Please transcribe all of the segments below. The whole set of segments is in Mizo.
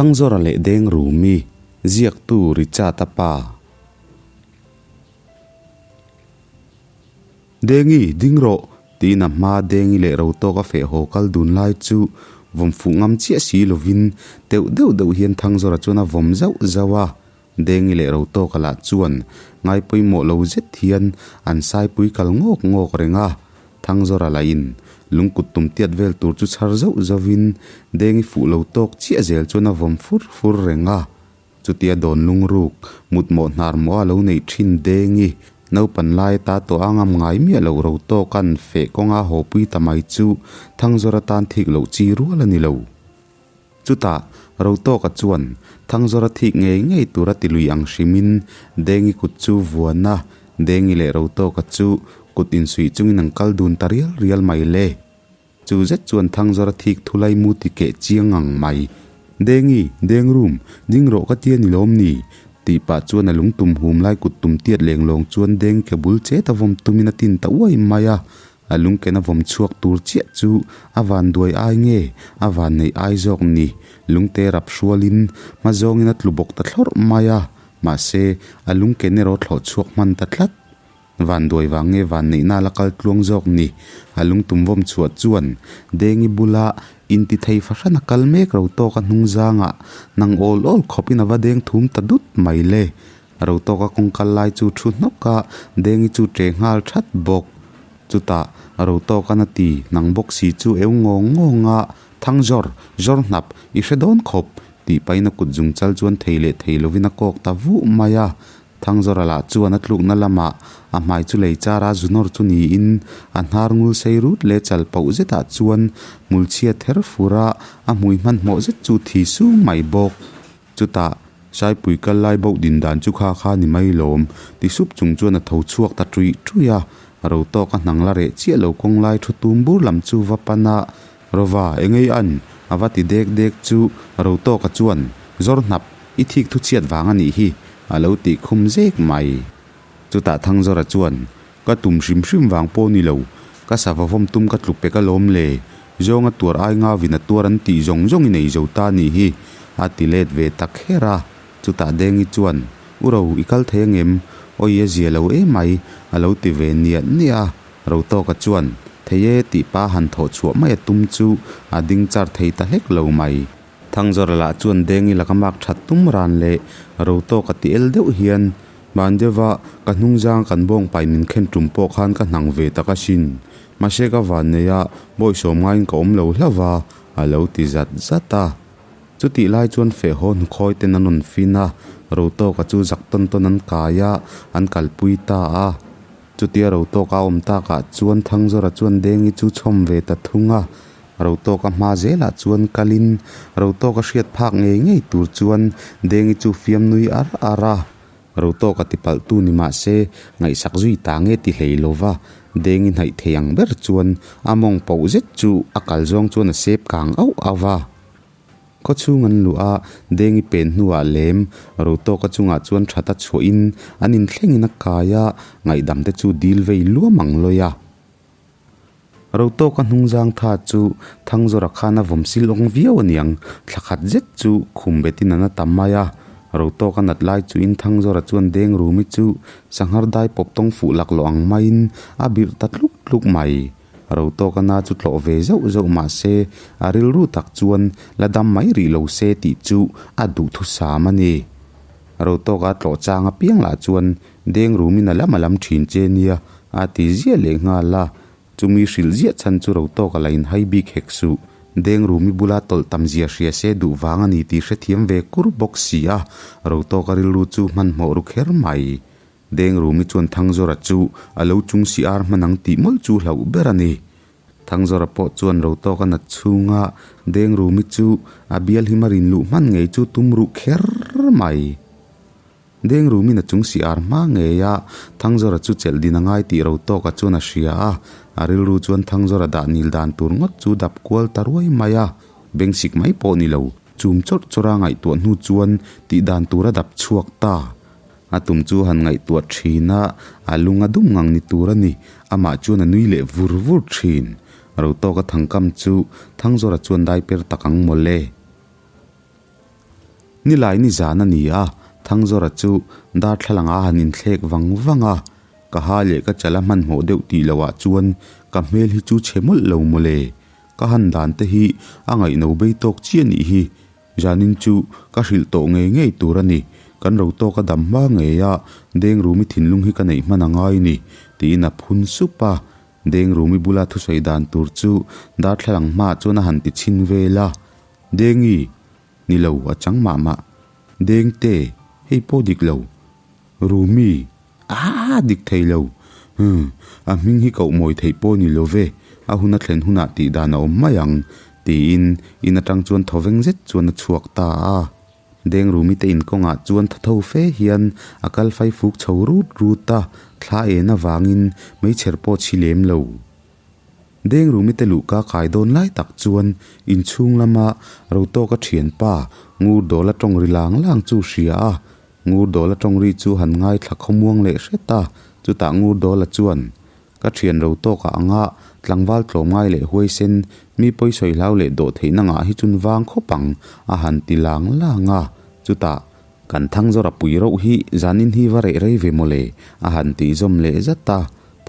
Thangzawra leh Dengrumi, ziaktu Richard-a pa. Dengi, ding rawh! tiin a hma Dengi leh Rotawka feh haw kal dun lai chu vawm fuh ngam chiah si lovin teuh deuh deuh hian Thangzawra chuan a vawm zauh zauh a. Dengi leh Rotawka lah chuan ngai pawimawh lo zet hian an saipui kal ngawk ngawk reng a. Thangzawra lahin lungkut tum tiat vel tur chu chhar zauh zauhin Dengi fuh lo tawk chiah zel chuan a vawm fur fur reng a. Chutia dawn lungruk, mutmawh hnar mawh a lo neih thin Dengi, naupan lai ata tawh a ngam ngai miah loh ro tawka'n feh kawnga hawpui ta mai chu Thangzawra tan thik loh chi rual a ni lo. Chutah, Rotawka chuan Thangzawra thik ngei ngei tura ti lui ang hrimin Dengi kut chu vuan a, Dengi leh Rotawka chu kut insuih chungin an kal dun ta rial rial mai le. Chu zet chuan Thangzawra thik thulai mu ti keh chiang ang mai. Dengi, deng rum, ding rawh ka tia ni lawm ni? Tih pah chuan a lungtum hum lai kut tum tiat leng lawng chuan deng ke bul chet a vawm tumin a tin ta uai mai a. A lungken a vawm chhuak tur chiah chu a van duai ai nge, a van neih ai zawk ni? Lungte rap hrualin hma zawngin a tlu bawk ta thlawrh mai a. Mahse, a lungken erawh thlawh chhuak hman ta tlat. Van duai vang nge van neihna la kal tluang zawk ni? A lungtum vawm chhuah chuan Dengi bula inti thei fahran a kal mek ro tawk a hnung zangah nang awl awl khawpin a va deng thum ta dut mai le. Ro tawka kawng kal lai chu thu hnawk a, Dengi chu ṭe nghal that bawk. Chutah ro tawk a na ti nang bawk si chu eu ngawng ngawng a, Thang zawr, zawr hnap, i hre dawn khawp, tih pahin a kut zung chal chuan thei leh thei lovin a kawk ta vuh mai a. Thangzawra lah chuan a tlukna lamah a hmai chu lei chara zu nawr chu niin a hnar ngul sei rut leh chal pauh zetah chuan hmulchhia ther fur a, a hmui hmanhmawh zet chu thi sung mai bawk. Chutah, Saipui kal lai boh din dan chu kha kha ni mai lawm, ti sup chung chuan a tho chhuak ta ṭuih ṭuih a. Ro tawk a hnang la reh chiah lo kawng lai thu tum bur lam chu va pan a, Rova, engei an? a va ti dek dek chu ro tawka chuan, Zawr hnap, i thik thu chhiat vang a nih hi, a lo tih khum zek mai. Chutah Thangzawra chuan, Ka tum hrim hrim vang pawh ni lo, ka sava vawm tum ka tlu pek alawm le, zawnga tuar ai ngavin a tuar an tih zawng zawng i nei zo ta nih hi, a ti let ve ta kher a. Chutah Dengi chuan, U Ro, i kal thei angem? Awi a zia lo emai, a lo ti ve niah niah a. Rotawka chuan, Thei e tih pa han thawh chhuah mai a tum chu a ding char thei ta hlek lo mai. Thangzawra lah chuan Dengi laka mak that tum ran leh Rotawka ti el deuh hian, Hman deuha ka hnungzang kan bawngpai min khen tum pawh khan ka hnang ve tak asin. Mahse ka van nei a, bawisawm ngaiin ka awm lo hlauh va, a lo ti zat zat a. Chutih lai chuan fehhaw hnukhawi ten an rawn fin a, Rotawka chu zak tawn tawn an kai a, an kalpui ta a. Chutia Rotawka a awm takah chuan Thangzawra chuan Dengi chu chhawm ve ta thung a. Rotawka hma zelah chuan kalin Rotawka hriat phak ngei ngei tur chuan Dengi chu fiam nui ar ar a. Rotawka tipalhtu ni mah se ngaihsak zui ta nge ti hlei lo va, Dengi hnaih thei ang ber chuan a mawng pauh zet chu a kal zawng chuan a sep kang auh auh a. Khaw chhung an luh a, Dengi pen hnuah lem Rotawka chungah chuan that a chhuahin an inthlengin a kai a, ngaihdam te chu dil vei luam ang lawi a. Rotawka hnungzang tha chu Thangzawra khan a vawm sil awng viau aniang, thla khat zet chu khum betin an a tam mai a. Rotawka nat lai chuin Thangzawra chuan Deng Rumi chu sanghar dai pawp tawng fuh laklawh ang maiin a birh ta tluk tluk mai. Ro tawk a na chu tlawh ve zauh zauh mah se, a rilru tak chuan la dam mai rih lo se tih chu a duhthusam a ni. Ro tawk a tlawh chang apiang lah chuan deng rumin a lam a lam thin che nia a ti ziah leh nghal a, chumi hrilh ziah chhan chu ro tawk a la inhai bik hek suh. Deng rumi bula tawlh tam zia hria se duh vang a ni tih hrethiam ve kur bawk si a, ro tawk a rilru chu hmanhmawh ru kher mai. Dengrumi chuan Thangzawra chu a lo chung si ar hman ang tih mawlh chu hlauh ber a ni. Thangzawra pawh chuan ro tawk a nat chhunga Dengrumi chu a bial him a rin luh hman ngei chu tum ruh kher mai. Dengrumin a chung si ar hma ngei a, Thangzawra chu chelh din a ngai tih ro tawka chuan a hria a, a rilru chuan Thangzawra dah nil dan tur ngawt chu dap kual ta ruai mai a, bengsik mai pawh ni lo, chum chawrh chawrh a ngaihtuah hnu chuan tih dan tur a dap chhuak ta. A tum chu han ngaihtuah thin a, a lung a dum ngang ni tur a ni. Amah chuan a nui leh vur vur thin. Rotawka thangkam chu Thangzawra chuan dai per tak ang mawle. Nilai ni zan a ni a, Thangzawra chu darthlalang a han inthlek vang vang a, ka ha leh ka chal a hmanhmawh deuh tih loh ah chuan ka hmel hi chu chhe mawlh lo mawle. Ka han dan te hi a ngaihno bei tawk chiah nih hi. Zanin chu ka hrilh tawh ngei ngei tur a ni. Kan ro tawk a dam hma ngei a, Dengrumi thinlung hi ka neih hman a ngai ni, tiin a phun sup a. Dengrumi bula thusawi dan tur chu darthlalang hmaah chuan a han ti chhin vel a. Dengi, Ni lo, a chang mah mah. Dengte, hei pawh dik lo. Rumi, Aa, dik thei lo. Huh, a hming hi koh mawi theih pawh ni lo ve, a hun a thlen hunah tih dan a awm mai ang, tiin in atang chuan thawveng zet chuan a chhuak ta a. Dengrumi te inkawngah chuan tha tho fe hian a kal fai fuk chho rut rut a, thla en avangin meichher pawh chhi lem lo. Dengrumi te luhka kai dawn lai tak chuan inchhung lama Rotawka thianpa Ngurdawla tawng ri lang lang chu hria a, Ngurdawla tawng ri chu han ngaithla khawmuang leh hret a, chutah Ngurdawla chuan, Ka thian Rotawka anga tlangval tlawmngai leh huaisen, mi pawisawi hlau leh dawh theihna ngah hi chun vang khawp ang, a han ti lang lang a, chutah, Kan Thangzawra pui rauh hi zanin hi va reh rei ve mawle, a han tih zawm leh zat a.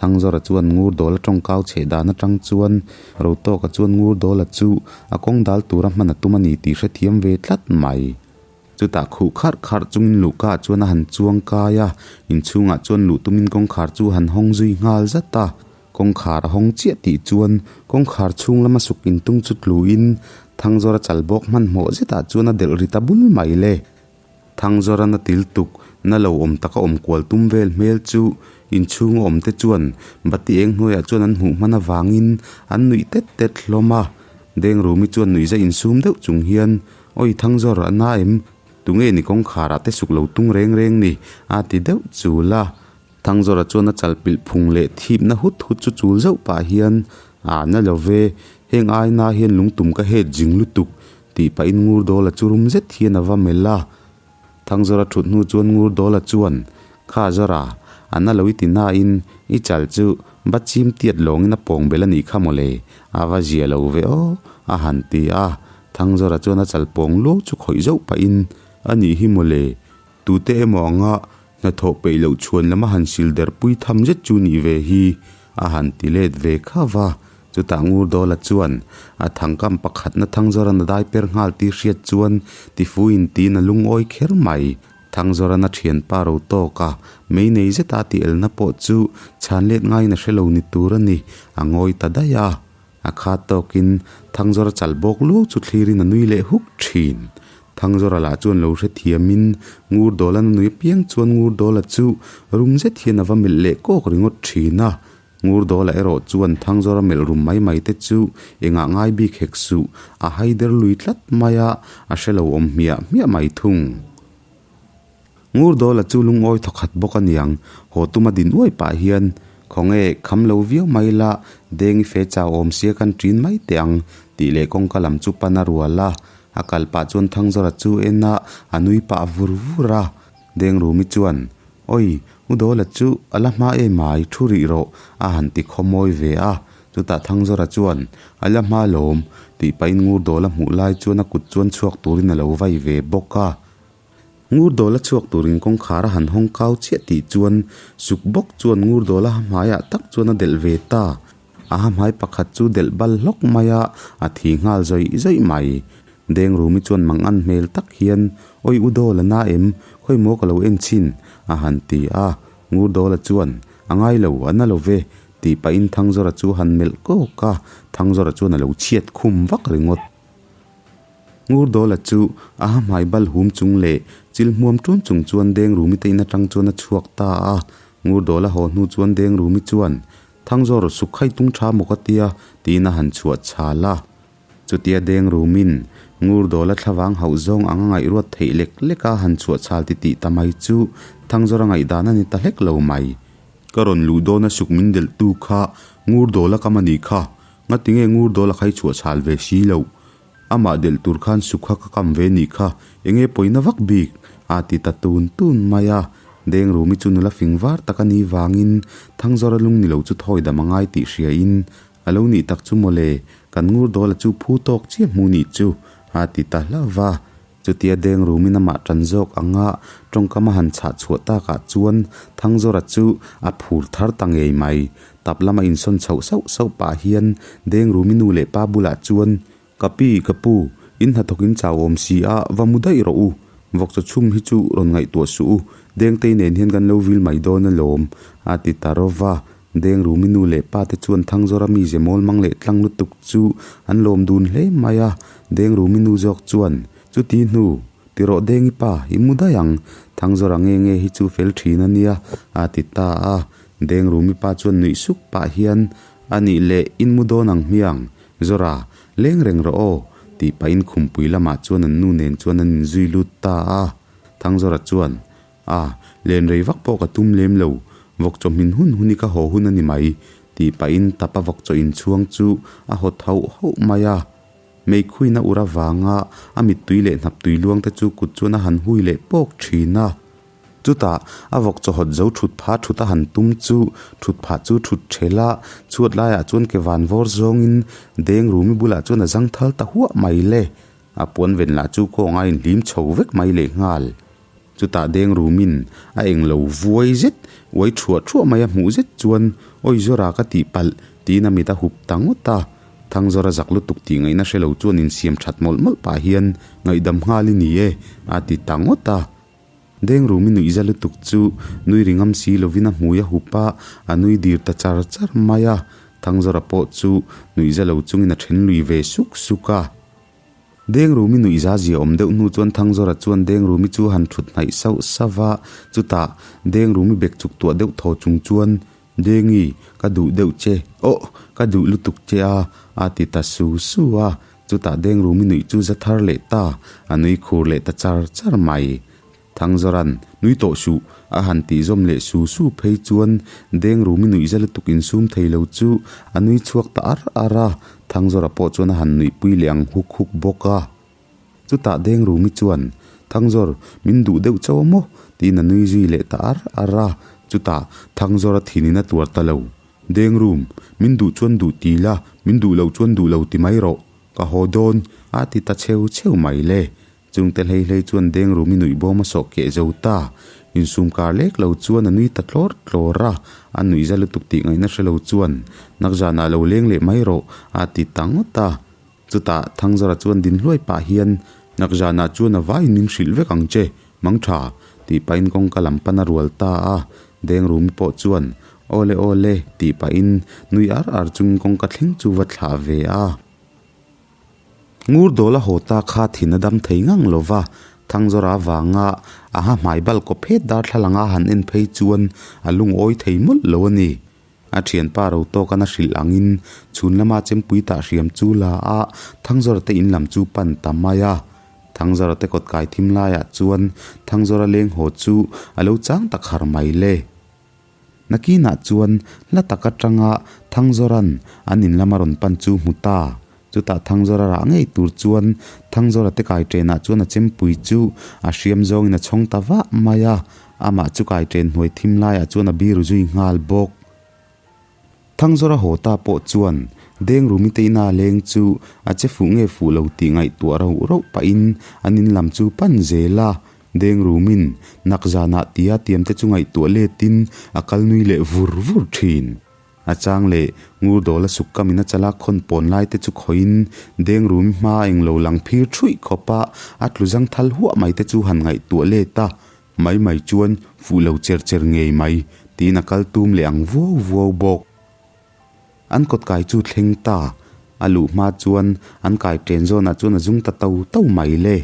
Thangzawra chuan Ngurdawla tawngkau chheh dan atang chuan Rotawka chuan Ngurdawla chu a kawng dal tura hman a tum a ni tih hrethiam ve tlat mai. Chutah khuh kharh kharh chungin luhka chuan a han chuang kai a, inchhungah chuan luh tumin kawngkhar chu a han hawng zui nghal zat a. Kawngkhar a hawng chiah tih chuan kawngkhar chhung lama suk intung chu tluin Thangzawra chal bawk hmanhmawh zetah chuan a delh ri ta bul mai le. Thangzawra na til tuk na lo awm taka awm kual tum vel hmel chu inchhunga awm te chuan bati eng hnuaiah chuan an hmuh hman avangin an nuih tet tet hlawm a. Dengrumi chuan nuihza insum deuh chung hian, Awi Thangzawr, a na em? Tunge ni kawngkharah te suk lo tung reng reng ni? a ti deuh chul a. Thangzawra chuan a chal pilh phung leh thipna hut hut chu chul zauh pah hian, A na lo ve, heng aina hian lungtum ka het zing lutuk, tih pahin Ngurdawla chu rum zet hian a va melh a. Thangzawra thut hnu chuan Ngurdawla chuan, Kha Zawra, a na lo i ti nain i chal chu ba chim tiat lawngin a pawng bel a nih kha mawle, a va zia lo ve aw, a han ti a. Thangzawra chuan a chal pawng luau chu khawih zauh pahin, A nih hi mawle, Tute emaw anga hnathawh peih loh chhuan lama han sil der pui tham zet chu nih ve hi a han ti let ve kha va. Chutah Ngurdawla chuan a thangkam pakhatna Thangzawrana dai per nghal tih hriat chuan tifuin tiin a lungawi kher mai. Thangzawrana thianpa ro tawk a, mei nei zeta a tih elna pawh chu chhan let ngaiin a hre lo ni tur a ni, a ngawi ta daih a. A khat tawkin Thangzawra chal bawk luau chu thlirin a nui leh huk thin. Thangzawra lah chuan lo hrethiamin Ngurdawla na nui apiang chuan Ngurdawla chu rum zet hian a va melh leh kawk ringawt thin a. Ngurdawla erawh chuan Thangzawra melh rum mai mai te chu engah ngai bik hek suh, a haider lui tlat mai a, a hre lo awm hmiah hmiah mai thung. Ngurdawla chu lungawi thawkhat bawk a niang, haw tuma din uai pah hian, Khawnge, kham lo viau mai la, Dengi fe chau awm sia kan ṭin mai teh ang, tih leh kawngka lam chu pan a rual a. A kal pah chuan Thangzawra chu en a, a nui pah vur vur a. Dengrumi chuan, Awi, U Dawla chu a la hma em ai, thu rih rawh, a han ti khawmawi ve a. Chutah Thangzawra chuan, A la hma lawm, tih pahin Ngurdawla hmuh lai chuan a kut chuan chhuak turin a lo vai ve bawk a. Ngurdawla chhuak turin kawngkhar a han hawng kau chiah tih chuan suk bawk chuan Ngurdawla ha hmaiah tak chuan a delh ve ta. A ha hmai pakhat chu delh bal hlawk mai a, a thi nghal zawih zawih mai. Dengrumi chuan mang an hmel tak hian, Awi u Dawla na em, khawi maw ka lo en chhin, a han ti a. Ngurdawla chuan, A ngai lo, a na lo ve, tih pahin Thangzawra chu a han melh kawk a, Thangzawra chuan a lo chhiat khum vak ringawt. Ngurdawla chu a ha hmai bal hum chung leh chil hmuam tun chung chuan Dengrumi te in atang chuan a chhuak ta a. Ngurdawla haw hnu chuan Dengrumi chuan, Thangzawr, suk khai tung tha maw ka tia, tiin a han chhuah chhal a. Chutia Dengrumin Ngurdawla thlavang hauh zawng anga ngaihruat theih lek lek a han chhuah chhal titih ta mai chu Thangzawra ngaihdan a ni ta hlek lo mai. Ka rawn luh dawna suk min delhtu kha Ngurdawla kam a nih kha, Ngatinge Ngurdawla kha i chhuah chhal ve si loh? Amah delh tur khan suk kha ka kam ve nih kha, enge pawina vak bik? a ti ta tun tun mai a. Dengrumi chu nula fing var tak a nih vangin Thangzawra lung ni lo chu thawi dam a ngai tih hriain, A lo nih tak chu mawle, kan Ngurdawla chu phu tawk chiah hmu nih chu, a ti ta hlauh va. Chutia deng rumin amah tan zawk anga tawngkam a han chhah chhuah takah chuan Thangzawra chu a phur thar ta ngei mai. Tap lama insawn chhoh sauh sauh pah hian deng rumi nu leh pa bulah chuan, Ka pi, ka pu, in hnathawk in chau awm si a, va mu daih rawh u. Vawkchaw chhum hi chu rawn ngaihtuah suh u, Dengtei nen hian kan lo vil mai dawn alawm, a ti ta rawva. Deng Rumi nu leh pa te chuan Thangzawra mize mawl mang leh tlang lutuk chu an lawm dun hle mai a. Deng Rumi nu zawk chuan, Chuti hnu, ti rawh Dengi pa, i mu daih ang. Thangzawra nge nge hi chu fel thin a nia, a ti ta a. Deng Rumi pa chuan nuih suk pah hian, A nih leh, in mu dawn ang hmiang, Zawra, leng reng rawh aw, tih pahin khumpui lamah chuan an nu nen chuan an inzui lut ta a. Thangzawra chuan, A, len rei vak pawh ka tum lem lo, vawk chaw hmin hun hun i ka haw hun a ni mai, tih pahin tapa vawk chaw inchhuang chu a hawt hauh hauh mai a. Meikhuina ur avanga a mittui leh hnaptui luang te chu kut chuan a han hui leh pawk thin a. Chutah a vawk chaw hawt zo thut pha thut a han tum chu thut phah chu thut thel a, chhuat laiah chuan ke van vawr zawngin deng rumi bulah chuan a zang thal ta huah mai le. A puan ven lah chu kawng a inhlim chho vek mai lehnghal. Chutah deng rumin a eng lo vuai zet, uai thuah thuah mai a hmuh zet chuan, Awi Zawra ka tih palh, tiin a mit a hup ta ngawt a. Thangzawra zak lutuk tih ngaihna hre lo chuan insiam that mawlh mawlh pah hian, Ngaihdam nghal i ni e, a ti ta ngawt a. Deng rumi nuih za lutuk chu nui ri ngam si lovin a hmui a hup a, a nui dir ta char char mai a. Thangzawra pawh chu nuih za lo chungin a then lui ve suk suk a. Deng rumi nuih za zia awm deuh hnu chuan Thangzawra chuan Deng rumi chu a han thut hnaih sauh sauh va, chutah Deng rumi bek chuk tuah deuh thaw chung chuan, Dengi, ka duh deuh che, awh, ka duh lutuk che a, a ti ta su su a. Chutah Dengrumi nuih chu za thar leh ta, a nui khur leh ta char char mai. Thangzawra'n, Nui tawh suh, a han tih zawm leh su su phei chuan Dengrumi nuih za lutuk insum thei lo chu a nui chhuak ta ar ar a, Thangzawra pawh chuan a han nuihpui leh ang huk huk bawk a. Chutah Dengrumi chuan, Thangzawr, min duh deuh chauh a maw? tiin a nui zui leh ta ar ar a, chutah Thangzawra thinin a tuar ta lo. Deng room, min duh chuan duh ti la, min duh loh chuan duh lo ti mai rawh, ka haw dawn, a ti ta cheu cheu mai le. Chungte hlei hlei chuan deng room i nuih bawm a sawh keh zo ta. Insum kar lek lo chuan a nui ta tlawr tlawr a, a nuih za lutuk tih ngaihna hre lo chuan, Nakzanah lo leng leh mai rawh, a ti ta ngawt a. Chutah Thangzara chuan din hluai pah hian, Nakzanah chuan a vaiin min hrilh vek ang che, mang tha, tih pahin kawngka lam pan a rual ta a. Dengrumi pawh chuan, Awle awle, tih pahin nui ar ar chungin kawngka thleng chu va thlah ve a. Ngurdawla haw ta kha thin a dam thei ngang lo va, Thangzawra avanga a ha hmai bal kawp het darthlalanga han en phei chuan a lungawi thei mawlh lo a ni. A thianpa ro tawkan a hrilh angin chhun lama chempui tah hriam chu la a, Thangzawra te in lam chu pan ta mai a. Thangzawra te kawt kai thim laiah chuan Thangzawra leng haw chu a lo chang ta khar mai le. Nakinah chuan hla tak atanga Thangzawra'n an in lama rawn pan chu hmu ta. Chutah Thangzawra rah ngei tur chuan Thangzawra te kai ṭenah chuan a chempui chu a hriam zawngin a chhawng ta vah mai a, amah chu kai ṭen hnuai thim laiah chuan a biru zui nghal bawk. Thangzawra haw ta pawh chuan Dengrumi te ina leng chu a che fuh nge fuh lo tih ngaihtuah rauh rauh pahin an in lam chu pan zel a, Dengrumin nak zanah tia tiam te chu ngaihtuah letin a kal nui leh vur vur ṭhin. A chang leh ngur dawl a suk kam in a chala khawn pawn lai te chu khawiin deng rum hma eng lo lang phir thuih khawp a, a tlu zang thal huah mai te chu han ngaihtuah let a, mai mai chuan fuh lo cher cher ngei mai tiin a kal tum leh ang vuau vuau bawk. An kawt kai chu thleng ta, a luh hma chuan an kai ṭen zawnah chuan a zung ta to to mai le.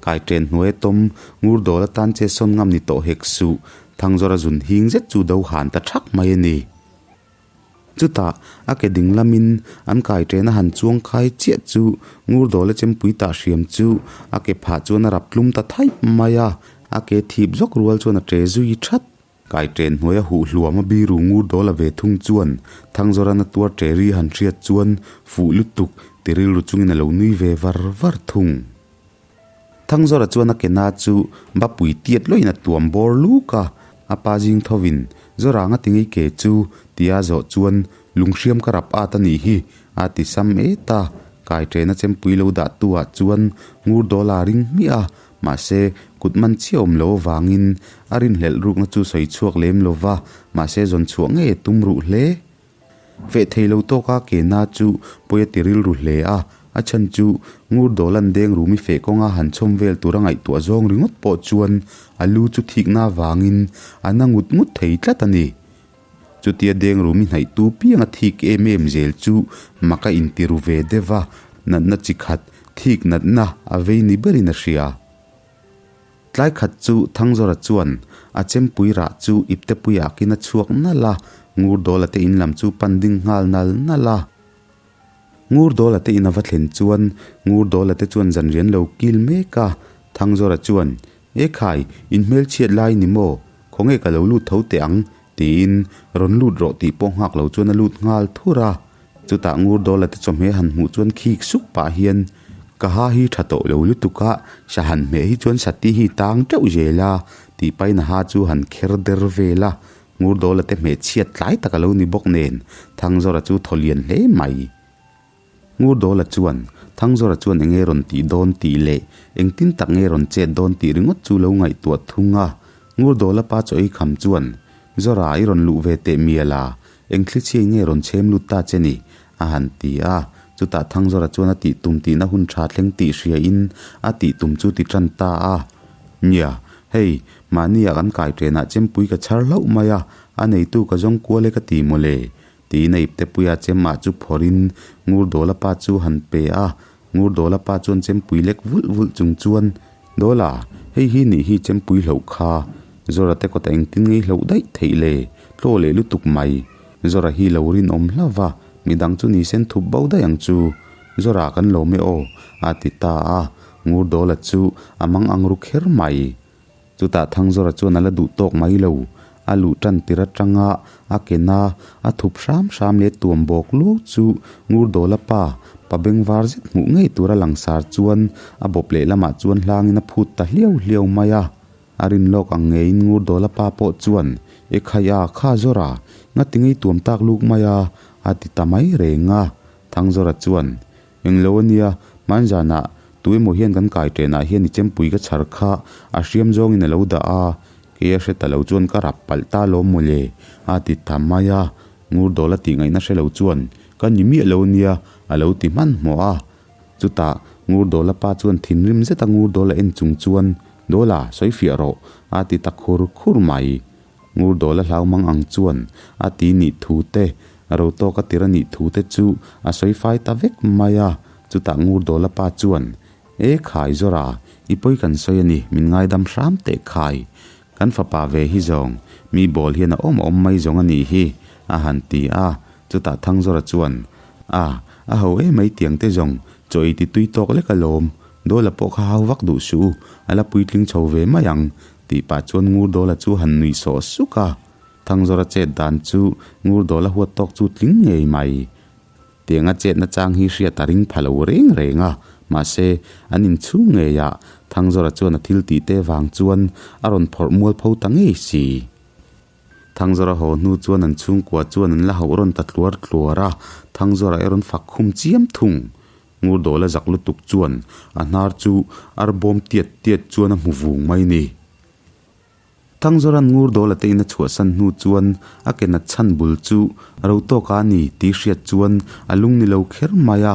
Kai ṭen hnuai a tawm, ngur dawl atan che sawn ngam ni tawh hek suh, Thangzawra zun hing zet chu do han ta ṭhak mai a ni. Chutah, a ke ding lamin an kai ṭen a han chuang khai chiah chu ngur dawla chempui tah hriam chu a ke phah chuan a rap tlum ta thaip mai a, a ke thip zawk rual chuan a ṭe zui ṭhat. Kai ṭen hnuai a huh hluam a biru ngur dawla ve thung chuan Thangzawran a tuar ṭe ri han hriat chuan fuh lutuk ti rilru chungin a lo nui ve var var thung. Thangzawra chuan a ke na chu bapui tiat lawin a tuam bawr luk a, a pa zing thovin Zawranga ti ngei ke chu tia zawh chuan lunghriam ka rap at a nih hi a ti sam et a. Kaiṭena chempui lo dah tu ah chuan Ngurdawla a ring hmiah a, mahse kut man chiah awm lo avangin a rinhlelh rukna chu sawi chhuak lem lo va, mahse zawn chhuah ngei a tum ruh hle. Feh thei lo tawka ke na chu pawi a ti rilru hle a, a chhan chu Ngurdawla'n deng rumi feh kawnga han chhawm vel tura ngaihtuah zawng ringawt pawh chuan a lu chu thikna avangin a na ngut ngut thei tlat a ni. Chutia deng rumi hnaihtu pianga thik em em zel chu mak a inti ru ve deuh va, natna chi khat thik natna a vei ni berin a hria. Tlai khat chu Thangzawra chuan a chempui rah chu iptepui akin a chhuak nalh a, Ngurdawla te in lam chu pan ding nghal nal nalh a. Ngurdawla te in a va thlen chuan Ngurdawla te chuan zanrian lo kil mek a, Thangzawra chuan, E khai, in hmelchhiat lai ni maw? Khawnge ka lo lut tho teh ang? tiin rawn lut rawh tih pawh nghak lo chuan a lut nghal thur a. Chutah Ngurdawla te chawhmeh han hmuh chuan khik suk pah hian, Ka ha hi tha tawh lo lutuk a, sa han hmeh hi chuan sati hi tang teuh zel a, tih pahin a ha chu han kher der vel a. Ngurdawla te hmeh chhiat tlai tak a lo ni bawk nen, Thangzawra chu thaw lian hle mai. Ngurdawla chuan, Thangzawra chuan enge rawn tih dawn tih leh engtin tak nge rawn chet dawn tih ringawt chu lo ngaihtuah thung a. Ngurdawla pa chaw ei kham chuan, Zawra i rawn luh ve teh mial a, eng thlichhiai nge rawn chhem lut ta che ni? a han ti a. Chutah Thangzawra chuan a tih tum tihna hun tha thleng tih hriain a tih tum chu ti tan ta a. Nia, hei, mahnia kan kai ṭenah chempui ka chhar hlauh mai a, a neitu ka zawng kual e ka ti mawle. Tiin a iptepuia chemah chu phawrhin Ngurdawla pa chu han pe a, Ngurdawla pa chuan chempui lek vulh vulh chung chuan, Dawla, hei hi nih hi chempui hloh kha, Zawra te kawta engtin ngei hloh daih theih le, tlaw leh lutuk mai. Zawra hi lo rinawm hlauh va, midang chu ni sen thup bo daih ang chu. Zawra kan lawm e aw, a ti ta a, Ngurdawla chu a mang ang ru kher mai. Chutah Thangzawra chuan a la duh tawk mai lo. A luh tan tir atanga a ke na a thup hram hram leh tuam bawk luau chu Ngurdawla pa, pa bengvar zet hmuh ngei tura langsar chuan a bawp leh lamah chuan hlangin a phut ta hliau hliau mai a. A rin lawk ang ngeiin Ngurdawla pa pawh chuan, E khai a, kha Zawra, ngati ngei tuam tak luk mai a, a ti ta mai reng a. Thangzawra chuan, Englo a nia, hmanzanah tu emaw hian kan kai ṭenah hian i chempui ka chhar kha a hriam zawngin a lo dah a, kei a hre ta lo chuan ka rap palh ta lawm mawle, a ti ta mai a. Ngurdawla tih ngaihna hre lo chuan, Ka ni miah lo nia, a lo ti hmanhmawh a. Chutah Ngurdawla pa chuan thinrim zeta Ngurdawla en chung chuan, Dawla, sawi fiah rawh, a ti ta khur khur mai. Ngurdawla hlau mang ang chuan a ti nih thu te, ro tawk a tir a nih thu te chu a sawi fai ta vek mai a. Chutah Ngurdawla pa chuan, E khai Zawra, i pawi kan sawi a ni, min ngaidam hram teh khai. Kan fapa ve hi zawng, mi bawl hian a awm awm mai zawng a nih hi, a han ti a. Chutah Thangzawra chuan, A, a ho emai tiang te zawng, chaw ei ti tui tawk lek alawm, Dawla pawh kha hau vak duh suh u, a la puitling chho ve mai ang, tih pah chuan Ngurdawla chu han nuih sawh suk a. Thangzawra chet dan chu Ngurdawla huat tawk chu tling ngei mai. Tianga chetna chang hi hriat a ring pha lo reng reng a, mahse, an inchhung ngeiah Thangzawra chuan a thil tih te vang chuan a rawn phawrh mualpho ta ngei si. Thangzawra haw hnu chuan an chhungkua chuan an la hauh rawn ta tluar tluar a, Thangzawra erawh fak khum chiam thung. Ngurdawla zak lutuk chuan a hnar chu ar bawm tiat tiat chuan a hmu vung mai ni. Thangzawra'n Ngurdawla te in a chhuahsan hnu chuan a ke nat chhan bul chu ro tawk a ni tih hriat chuan a lung ni lo kher mai a.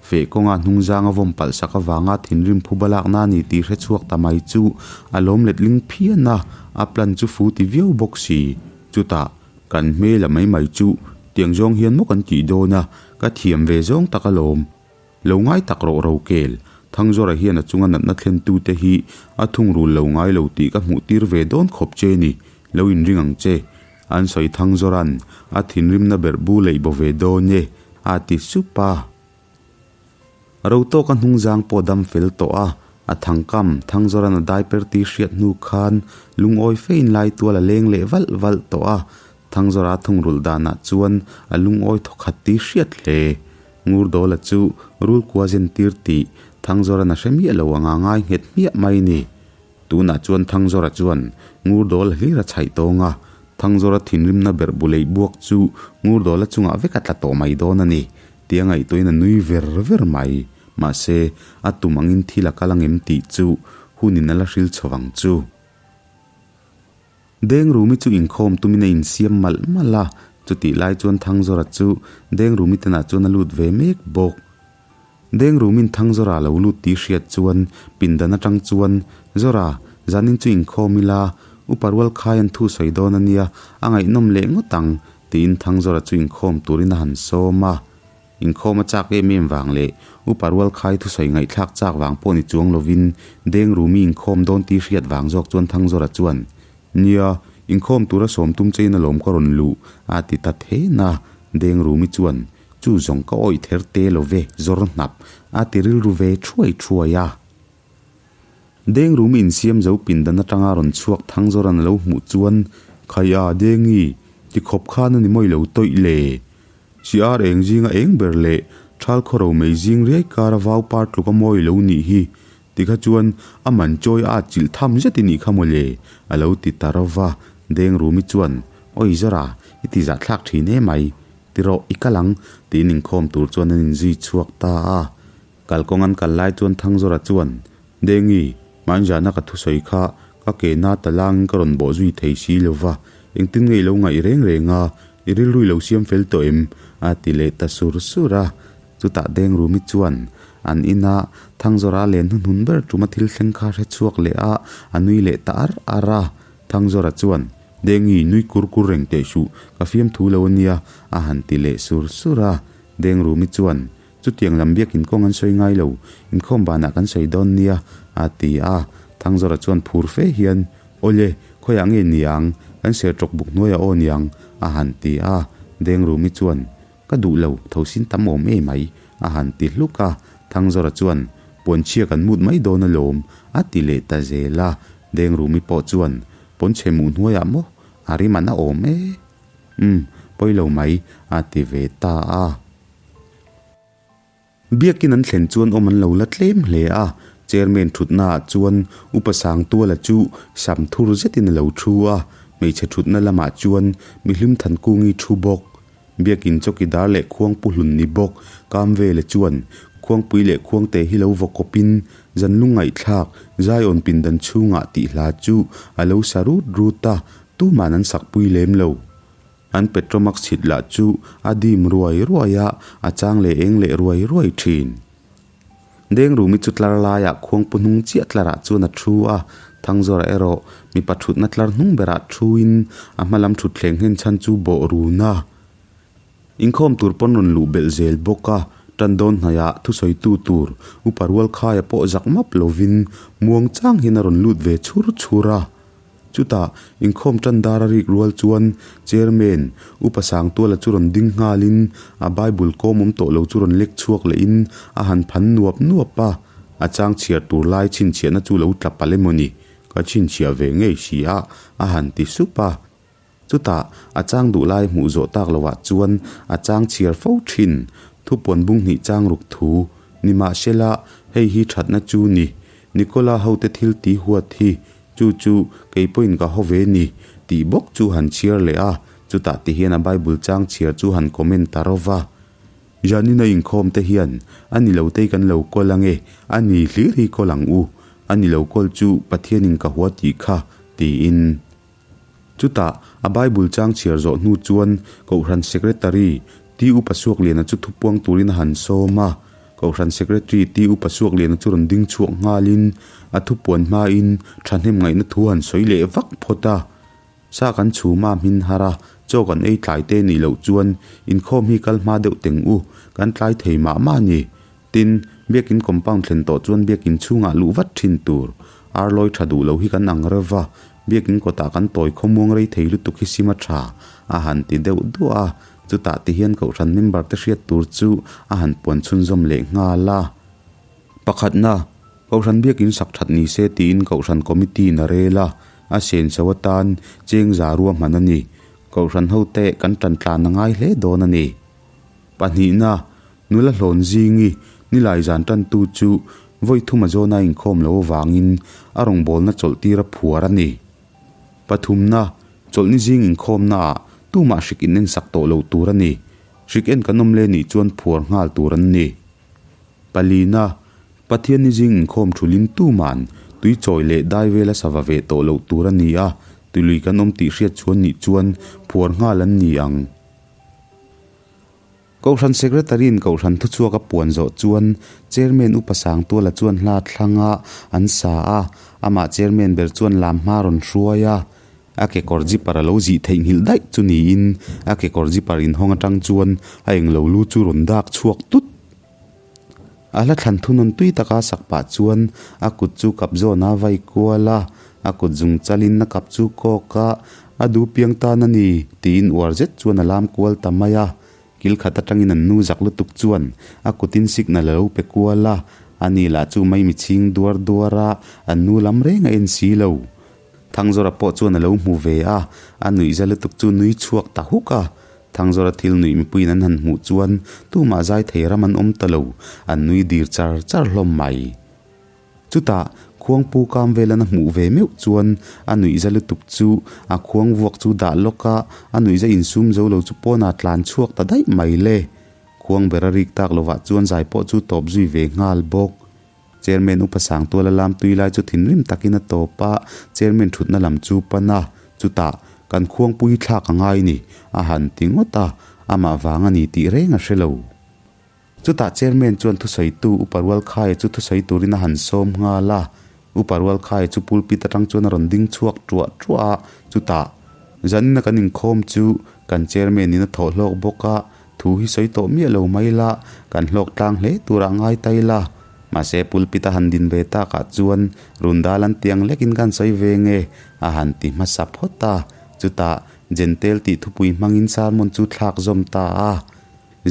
Feh kawnga hnungzang a vawm palh sak avanga thinrim phuba lakna a ni tih hre chhuak ta mai chu a lawm letling phian a, a plan chu fu ti viau bawk si. Chutah kan hmel a mai mai chu tiang zawng hian maw kan tih dawn a, ka thiam ve zawng tak alawm. Lo ngai tak rawh Rokel, Thangzawra hian a chunga natna thlentute hi a thungrul lo ngai lo tih ka hmuh tir ve dawn khawp che ni, lo inring ang che. An sawi Thangzawra'n a thinrimna berh bu leih baw ve dawn e, a ti sup a. Rotawka hnungzang pawh dam fel tawh a, a thangkam Thangzawra'n a daiper tih hriat hnu khan lungawi fein lai tual a leng leh valh valh tawh a, Thangzawra thungrulh danah chuan a lungawi thawkhat tih hriat hle. Ngurdawla chu rulkua zentir tih Thangzawra'n a hre miah lo anga ngai nghet hmiah mai ni. Tunah chuan Thangzawra chuan Ngurdawla hlir a chhaih tawng a, Thangzawra thinrimna berh bu leih buak chu Ngurdawla chungah vek a tla tawh mai dawn a ni. tia ngaihtuahin a nui ver ver mai. Mahse, a tum angin thil a kal angem tih chu hunin a la hril chho vang chu. Dengrumi chu inkhawm tumin a insiam malh malh a, chutih lai chuan Thangzawra chu Dengrumi tenah chuan a lut ve mek bawk. Dengrumin Thangzawra lo lut tih hriat chuan pindan atang chuan, Zawra, zanin chu inkhawm ila, upa rual khai an thu sawi dawn a nia, a ngaihnawm leh ngawt ang, tiin Thangzawra chu inkhawm turin a han sawm a. Inkhawm a chak em em vang leh upa rual khai thusawi ngaihthlak chak vang pawh ni chuang lovin Dengrumi inkhawm dawn tih hriat vang zawk chuan Thangzawra chuan, Nia, inkhawm tura sawm tum chein alawm ka rawn luh, a ti ta then a. Dengrumi chuan, Chu zawng ka awih ther te lo ve, zawr hnap, a ti rilru ve thuai thuai a. Dengrumi insiam zo pindan atanga rawn chhuak Thangzawran a lo hmuh chuan, Khaia, Dengi, ti khawp khan a ni mawi lo tawih le? Chi ar eng zinga eng ber leh thal khawro mai zing riai kara vau par tluk a mawi lo nih hi tikha chuan a man chawi a atchilh tham zet i nih kha mawle a lo ti ta ro va. Dengrumi chuan, Awi Zara, i ti zahthlak thin e mai. Ti rawh, i kal ang, tiin inkhawm tur chuan an inzui chhuak ta a. Kalkawng an kal lai chuan Thangzawra chuan, Dengi, hmanzahna ka thusawi kha ka ke na ta langin ka rawn bawh zui thei si lo va, engtin nge i lo ngaih reng reng a, i rilru i lo siam fel tawh em? a ti leh ta sur sur a. Chutah Dengrumi chuan an ina Thangzawra len hnuhnun ber tuma thil thleng kha hre chhuak leh a, a nui leh ta ar ar a. Thangzawra chuan, Dengi, nui kur kur reng teh suh, ka fiamthu lo a nia, a han ti leh sur sur a. Dengrumi chuan, Chutiang lam biak inkawng an sawi ngai lo, inkhawm banah kan sawi dawn nia, a ti a. Thangzawra chuan phur fe hian, Awle, khawiah nge niang, kan ser tawk buk hnuaiah aw niang, a han ti a. Dengrumi chuan, Ka duh lo, thosin tam awm e mai, a han ti hluk a. Thangzawra chuan, Puanchhia kan mut mai dawn alawm, a ti leh ta zel a. Dengrumi pawh chuan, Pawnchhe muh hnuaiah maw, a rim an a awm e. Umm, pawi lo mai, a ti ve ta a. Biakin an thlen chuan awm an lo la tlem hle a, Chairman thutnaah chuan Upa Sangtuala chu sam thur zetin a lo thu a, hmeichhe thutna lamah chuan Mihlim Thankungi thu bawk. Biakin chawkidar leh Khuangpu hlun ni bawk Kamvela chuan Khuangpui leh Khuangte hi lo vaw kawpin Zanlung ngaihthlak Zion pindan chhungah tih hla chu a lo sa rut rut a, tuman an sakpui lem lo. An Petromax chhit lah chu a dim ruai ruai a, a chang leh eng leh ruai ruai thin. Dengrumi chu tlar laiah khuangpu hnung chiah tlarah chuan a thu a, Thangzawra erawh mipa thutna tlar hnung berah thuin a hma lam thutthleng nghen chhan chu bawh run a. Inkhawm tur pawn rawn luh belh zel bawk a, tan dawn hnaihah thusawitu tur Upa Rualkhaia pawh zak map lovin muang chang hian a rawn lut ve chhur chhur a. Chutah, inkhawm tan dar a rik rual chuan Chairman, Upa Sangtuala chu rawn ding nghalin a Bible kawm awm tawh lo chu rawn lek chhuak lehin a han phan nuap nuap a, a chang chhiar tur lai chhinchhiahna chu lo tla palh emaw ni, ka chhinchhiah ve ngei si a, a han ti sup a. Chutah, a chang duh lai hmuh zawh tak lovah chuan a chang chhiar fo thin, thupuan bung hnih chang ruk thu, nimahsela, hei hi thatna chu ni, Nicola hote thil ti huat hi Chu chu kei pawhin ka haw ve ni, tih bawk chu han chhiar leh a, chutah ti hian a Bible chang chhiar chu han comment ta ro va. Janina inkhawm te hian a ni lo tei kan lo kawl ange, a ni hlir hi kawl ang u, a ni lo kawl chu Pathianin ka hua tih kha, tiin. Chutah a Bible chang chhiar zawh hnu chuan Kohhran Secretary T Upa Suakliana chu thupuang turin a han sawm a, Kohhran Secretary T Upa Suakliana chu rawn ding chhuak nghalin a thupuan hmain thahnem ngaihna thu han sawi leh vak phawt a. Sa kan chhum a hmin har a, chaw kan ei tlai te nih loh chuan inkhawm hi kal hma deuh teng u, kan tlai thei mah mah a ni. Tin, biakin compound thlen tawh chuan biakin chhungah luh vat thin tur. Arlawi tha duh lo hi kan ang reuh va, biakin kawtah kan tawi khawmuang rei thei lutuk hi sim a tha, a han ti deuh duah a. Chutah ti hian Kohhran member te hriat tur chu a han puan chhunzawm leh nghal a. Pakhatna, Kohhran biakin sak that ni se tiin Kohhran Committee in a rel a, a senso atan cheng za ruahman a ni. Kohhran hote kan tan tlan a ngai hle dawn a ni. Pahnihna, nula hlawn zingi nilai zan tantu chu vawi thuma zawna inkhawm lo avangin a rawngbawlna chawlh tir a phuar a ni. Pathumna, chawlhni zing inkhawmnaah tumah hrik in ensak tawh lo tur a ni. Hrik en kan awm leh nih chuan phuar nghal tur an ni. Palina, Pathianni zing inkhawm thulin tuman tui chawi leh dai vela sava ve tawh loh tur a ni a, tului kan awm tih hriat chhuan nih chuan phuar nghal an ni ang. Kohhran Secretary-in Kohhran thuchhuak a puan zawh chuan Chairman Upa Sangtuala chuan hla thlanga an sa a, amah Chairman ber chuan lam hma rawn hruai a, a kekawr zipper a lo zih theihnghilh daih chu niin a kekawr zipper inhawng atang chuan a englo lu chu rawn dak chhuak tut. A hla thlan thunawn tui taka sak pah chuan a kut chu kap zawn a vai kual a, a kut zung chalin a kap chu kawk a, a duh piang tan a ni tiin uar zet chuan a lam kual ta mai a. Kil khat atangin an nu zak lutuk chuan a kutin signal a lo pe kual a, ani lah chu mai mi chhing duar duar a, an nu lam reng a en si lo. Thangzawra pawh chuan a lo hmu ve a, a nuihza lutuk chu nui chhuak ta huk a. Thangzawra thil nuih mipuiin an han hmuh chuan tumah zai thei ram an awm ta lo, an nui dir char char hlawm mai. Chutah, khuangpu kam velan a hmuh ve meuh chuan a nuihza lutuk chu a khuang vuak chu dah lawk a, a nuihza insum zo lo chu pawnah tlan chhuak ta daih mai le. Khuang ber a rik tak lovah chuan zai pawh chu tawp zui ve nghal bawk. Chairman Upa Sangtuala lam tui lai chu thinrim takin a tawp a, Chairman thutna lam chu pan a, chutah, Kan khuangpui thlak a ngai ni, a han ti ngawt a, amah vang a ni tih reng a hre lo. Chutah Chairman chuan thusawitu Upa Rualkhaia chu thusawi turin a han sawm nghal a, Upa Rualkhaia chu pulpit atang chuan a rawn ding chhuak ṭuah ṭuah a, chutah, Zanina kan inkhawm chu kan Chairman in a thawh hlawk bawk a, Thu hi sawi tawh miah lo mai la, kan hlawk tlang hle turah ngai ta ila. Mahse pulpit a han din ve takah chuan rundal an tiang lekin kan sawi ve nge a han ti hmasa phawt a. Chutah Jentel tih thupui hmangin sermon chu thlak zawm ta a.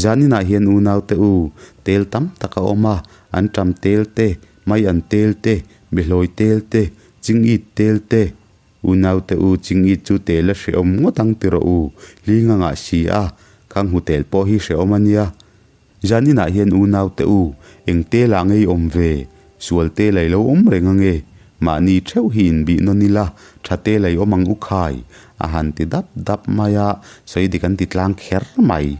Zaninah hian unaute u, tel tam tak a awm a, an ṭam tel te, mai an tel te, behlawi tel te, chingit tel te, Unaute u Chingit chu tel a hrehawm ngawt ang ti rawh u, hling a ngah si a, khang hmu tel pawh hi hrehawm a nia. Zaninah hian unaute u, eng tel ah ngei awm ve, sual tel a ilo awm reng ange, mahni theuh hi inbih nawn ila, tha tel a i awm ang u khai, a han ti dap dap mai a, sawi dik an ti tlang kher mai.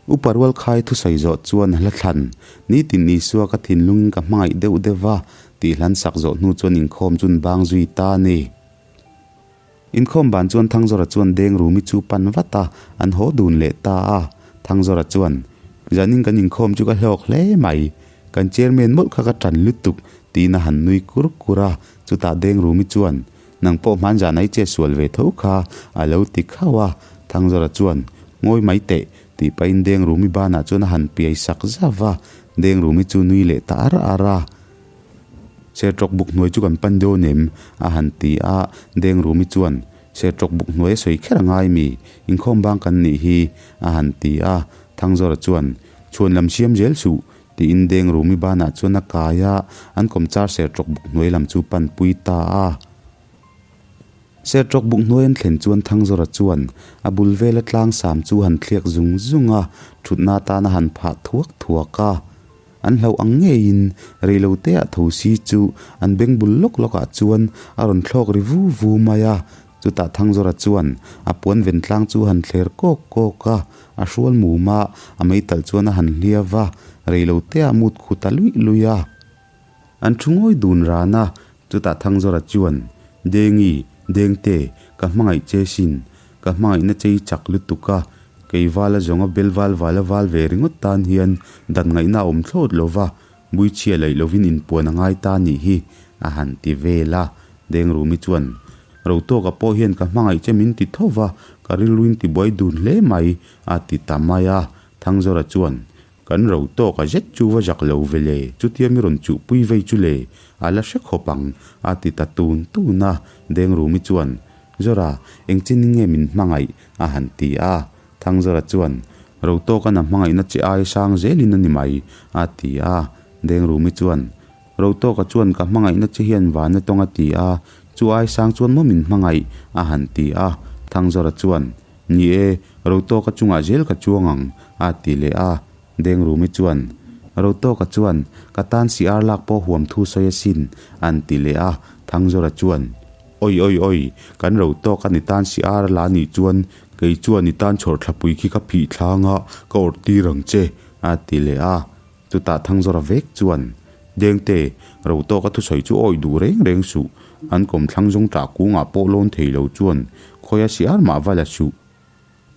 Upa Rualkhai thusawi zawh chuan hla thlan, Nitin Isua ka thinlungin ka hmangaih deuh deuh va, tih hlan sak zawh hnu chuan inkhawm chu an bang zui ta a ni. Inkhawm ban chuan Thangzawra chuan Deng Rumi chu pan vat a, an haw dun leh ta a. Thangzawra chuan, Zanin kan inkhawm chu ka hlawk hle mai, kan chairman mawlh kha ka ṭan lutuk, tiin a han nui kur kur a. Chutah Deng Rumi chuan, Nang pawh hman zan ai che sual ve tho kha a lo ti khauh a, Thangzawra chuan, Ngawi mai teh, tih pahin Dengrumi banah chuan a han piai sak zauh va, Dengrumi chu nui leh ta ar ar a. Serṭawk buk hnuai chu kan pan dawn em? a han ti a, Dengrumi chuan, Serṭawk buk hnuai a sawi kher a ngai mi? Inkhawm bang kan nih hi, a han ti a, Thangzawra chuan, Chhuan lam siam zel suh, Tiin Dengrumi banah chuan a kai a, an kawmchar serṭawk buk hnuai lam chu panpui ta a. Serṭawk buk hnuai an thlen chuan Thangzawra chuan a bul vela tlangsam chu han thliak zung zung a, ṭhutna atan a han phah thuak thuak a. An hlauh ang ngeiin reiloteah tho si chu an beng bul lawk lawkah chuan a rawn thlawk ri vu vu mai a. Chutah Thangzawra chuan a puan ven tlang chu han thler kawk kawk a, a hrual mum a, a meitalh chuan a han hliau va, reiloteah mut khu ta luih luih a. An thu ngawi dun ran a, chutah Thangzawra chuan, Dengi, Dengte, ka hmangaih che sin, ka hmangaihna che i chak lutuk a, kei vala zawnga bel val vala val ve ringawt tan hian dan ngaihna a awm thlawt lo va, Buichhia laih lovin inpuan a ngai ta nih hi, a han ti vel a. Dengrumi chuan, Rotawka pawh hian ka hmangaih che min ti tho va, ka rilruin ti buai dun hle mai, a ti ta mai a. Thangzawra chuan, Kan Rotawka zet chu va zak lo ve le, chutia mi rawn chuhpui vei chu le, a la hre khawp ang, a ti ta tun tun a. Dengrumi chuan, Zawra, engchin nge min hmangaih? a han ti a. Thangzawra chuan, Rotawka'n a hmangaihna che ai sang zelin a ni mai, a ti a. Dengrumi chuan, Rotawka chuan ka hmangaihna che hian vana tawng a ti a, chu ai sang chuan maw min hmangaih? a han ti a. Thangzawra chuan, Ni e, Rotawka chungah zel ka chuang ang, a ti leh a. Dengrumi chuan, Rotawka chuan ka tan si ar lak pawh huam thu sawi asin, an ti leh a. Thangzawra chuan, Oi oi oi, kan Rotawka ni tan si ar la nih chuan. Kei chuan i tan chhawrthlapui khi ka phih thlang a, ka awrh tir ang che, a ti leh a. Chutah Thangzawra vek chuan, Dengte, Rotawka thusawi chu awi duh reng reng suh, an kawmthlang zawng ṭah kungah pawh lawn thei lo chuan khawia siar mah va la suh.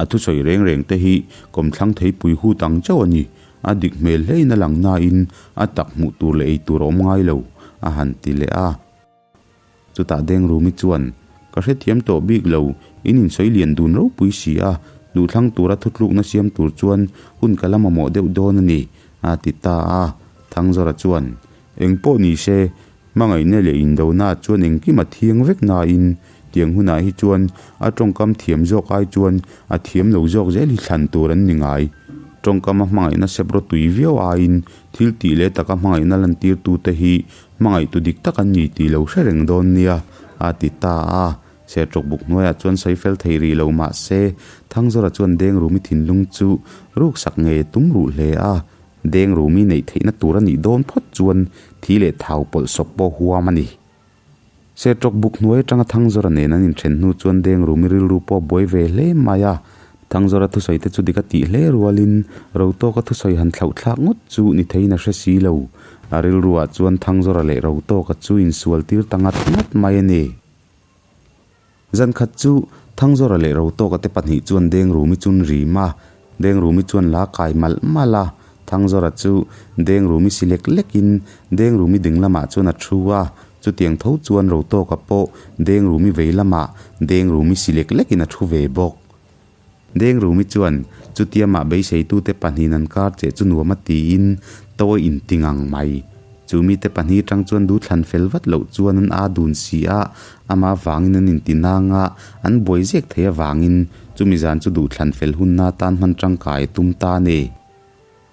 A thusawi reng reng te hi kawmthlang theipui hut ang chauh a ni. A dik hmel hlein a lang nain a tak hmuh tur leh ei tur a awm ngai lo, a han ti leh a. Chutah Dengrumi chuan, Ka hrethiam tawh bik lo, in insawi lian dun ropui si a, duhthlang tura thutlukna siam tur chuan hun ka la mamawh deuh dawn a ni, a ti ta a. Thangzawra chuan, Engpawh ni se, Hmangaihna leh indona chuan engkim a thiang vek nain, tiang hunah hi chuan a tawngkam thiam zawk ai chuan a thiam lo zawk zel hi thlan tur an ni ngai. Tawngkama hmangaihna sep rawtui viau aiin thil tih leh taka hmangaihna lantirtute hi hmangaihtu dik tak an ni tih lo hre reng dawn nia, a ti ta a. Serṭawk buk hnuaiah chuan sawi fel thei rih lo mah se, Thangzawra chuan Dengrumi thinlung chu ruksak ngei a tum ruh hle a. Dengrumi neih theihna tur a nih dawn phawt chuan thi leh thau pawlh sawp pawh huam a ni. Serṭawk buk hnuai atanga Thangzawra nen an inṭhen hnu chuan Dengrumi rilru pawh a buai ve hle mai a. Thangzawra thusawi te chu dik a tih hle rualin Rotawka thusawi han thlauh thlak ngawt chu ni theiin a hre si lo. A rilruah chuan Thangzawra leh Rotawka chu insual tir ta ngat ngat mai a ni. Zan khat chu Thangzawra leh Rotawka te pahnih chuan Dengrumi chun rim a, Dengrumi chuan la kai malh malh a, Thangzawra chu Dengrumi si lek lekin Dengrumi ding lamah chuan a thu a, chutiang tho chuan Rotawka pawh Dengrumi vei lamah Dengrumi si lek lekin a thu ve bawk. Dengrumi chuan chutia mah beiseitute pahnihin an kar che chu nuam a tiin tawi inti ngang mai. Chu mite pahnih atang chuan du thlan fel vat loh chuan an aa dun si a, amah avangin an inti nang a, an buai zek thei avangin chumi zan chu duh thlan fel hunna atan hman tangkai a tum ta a ni.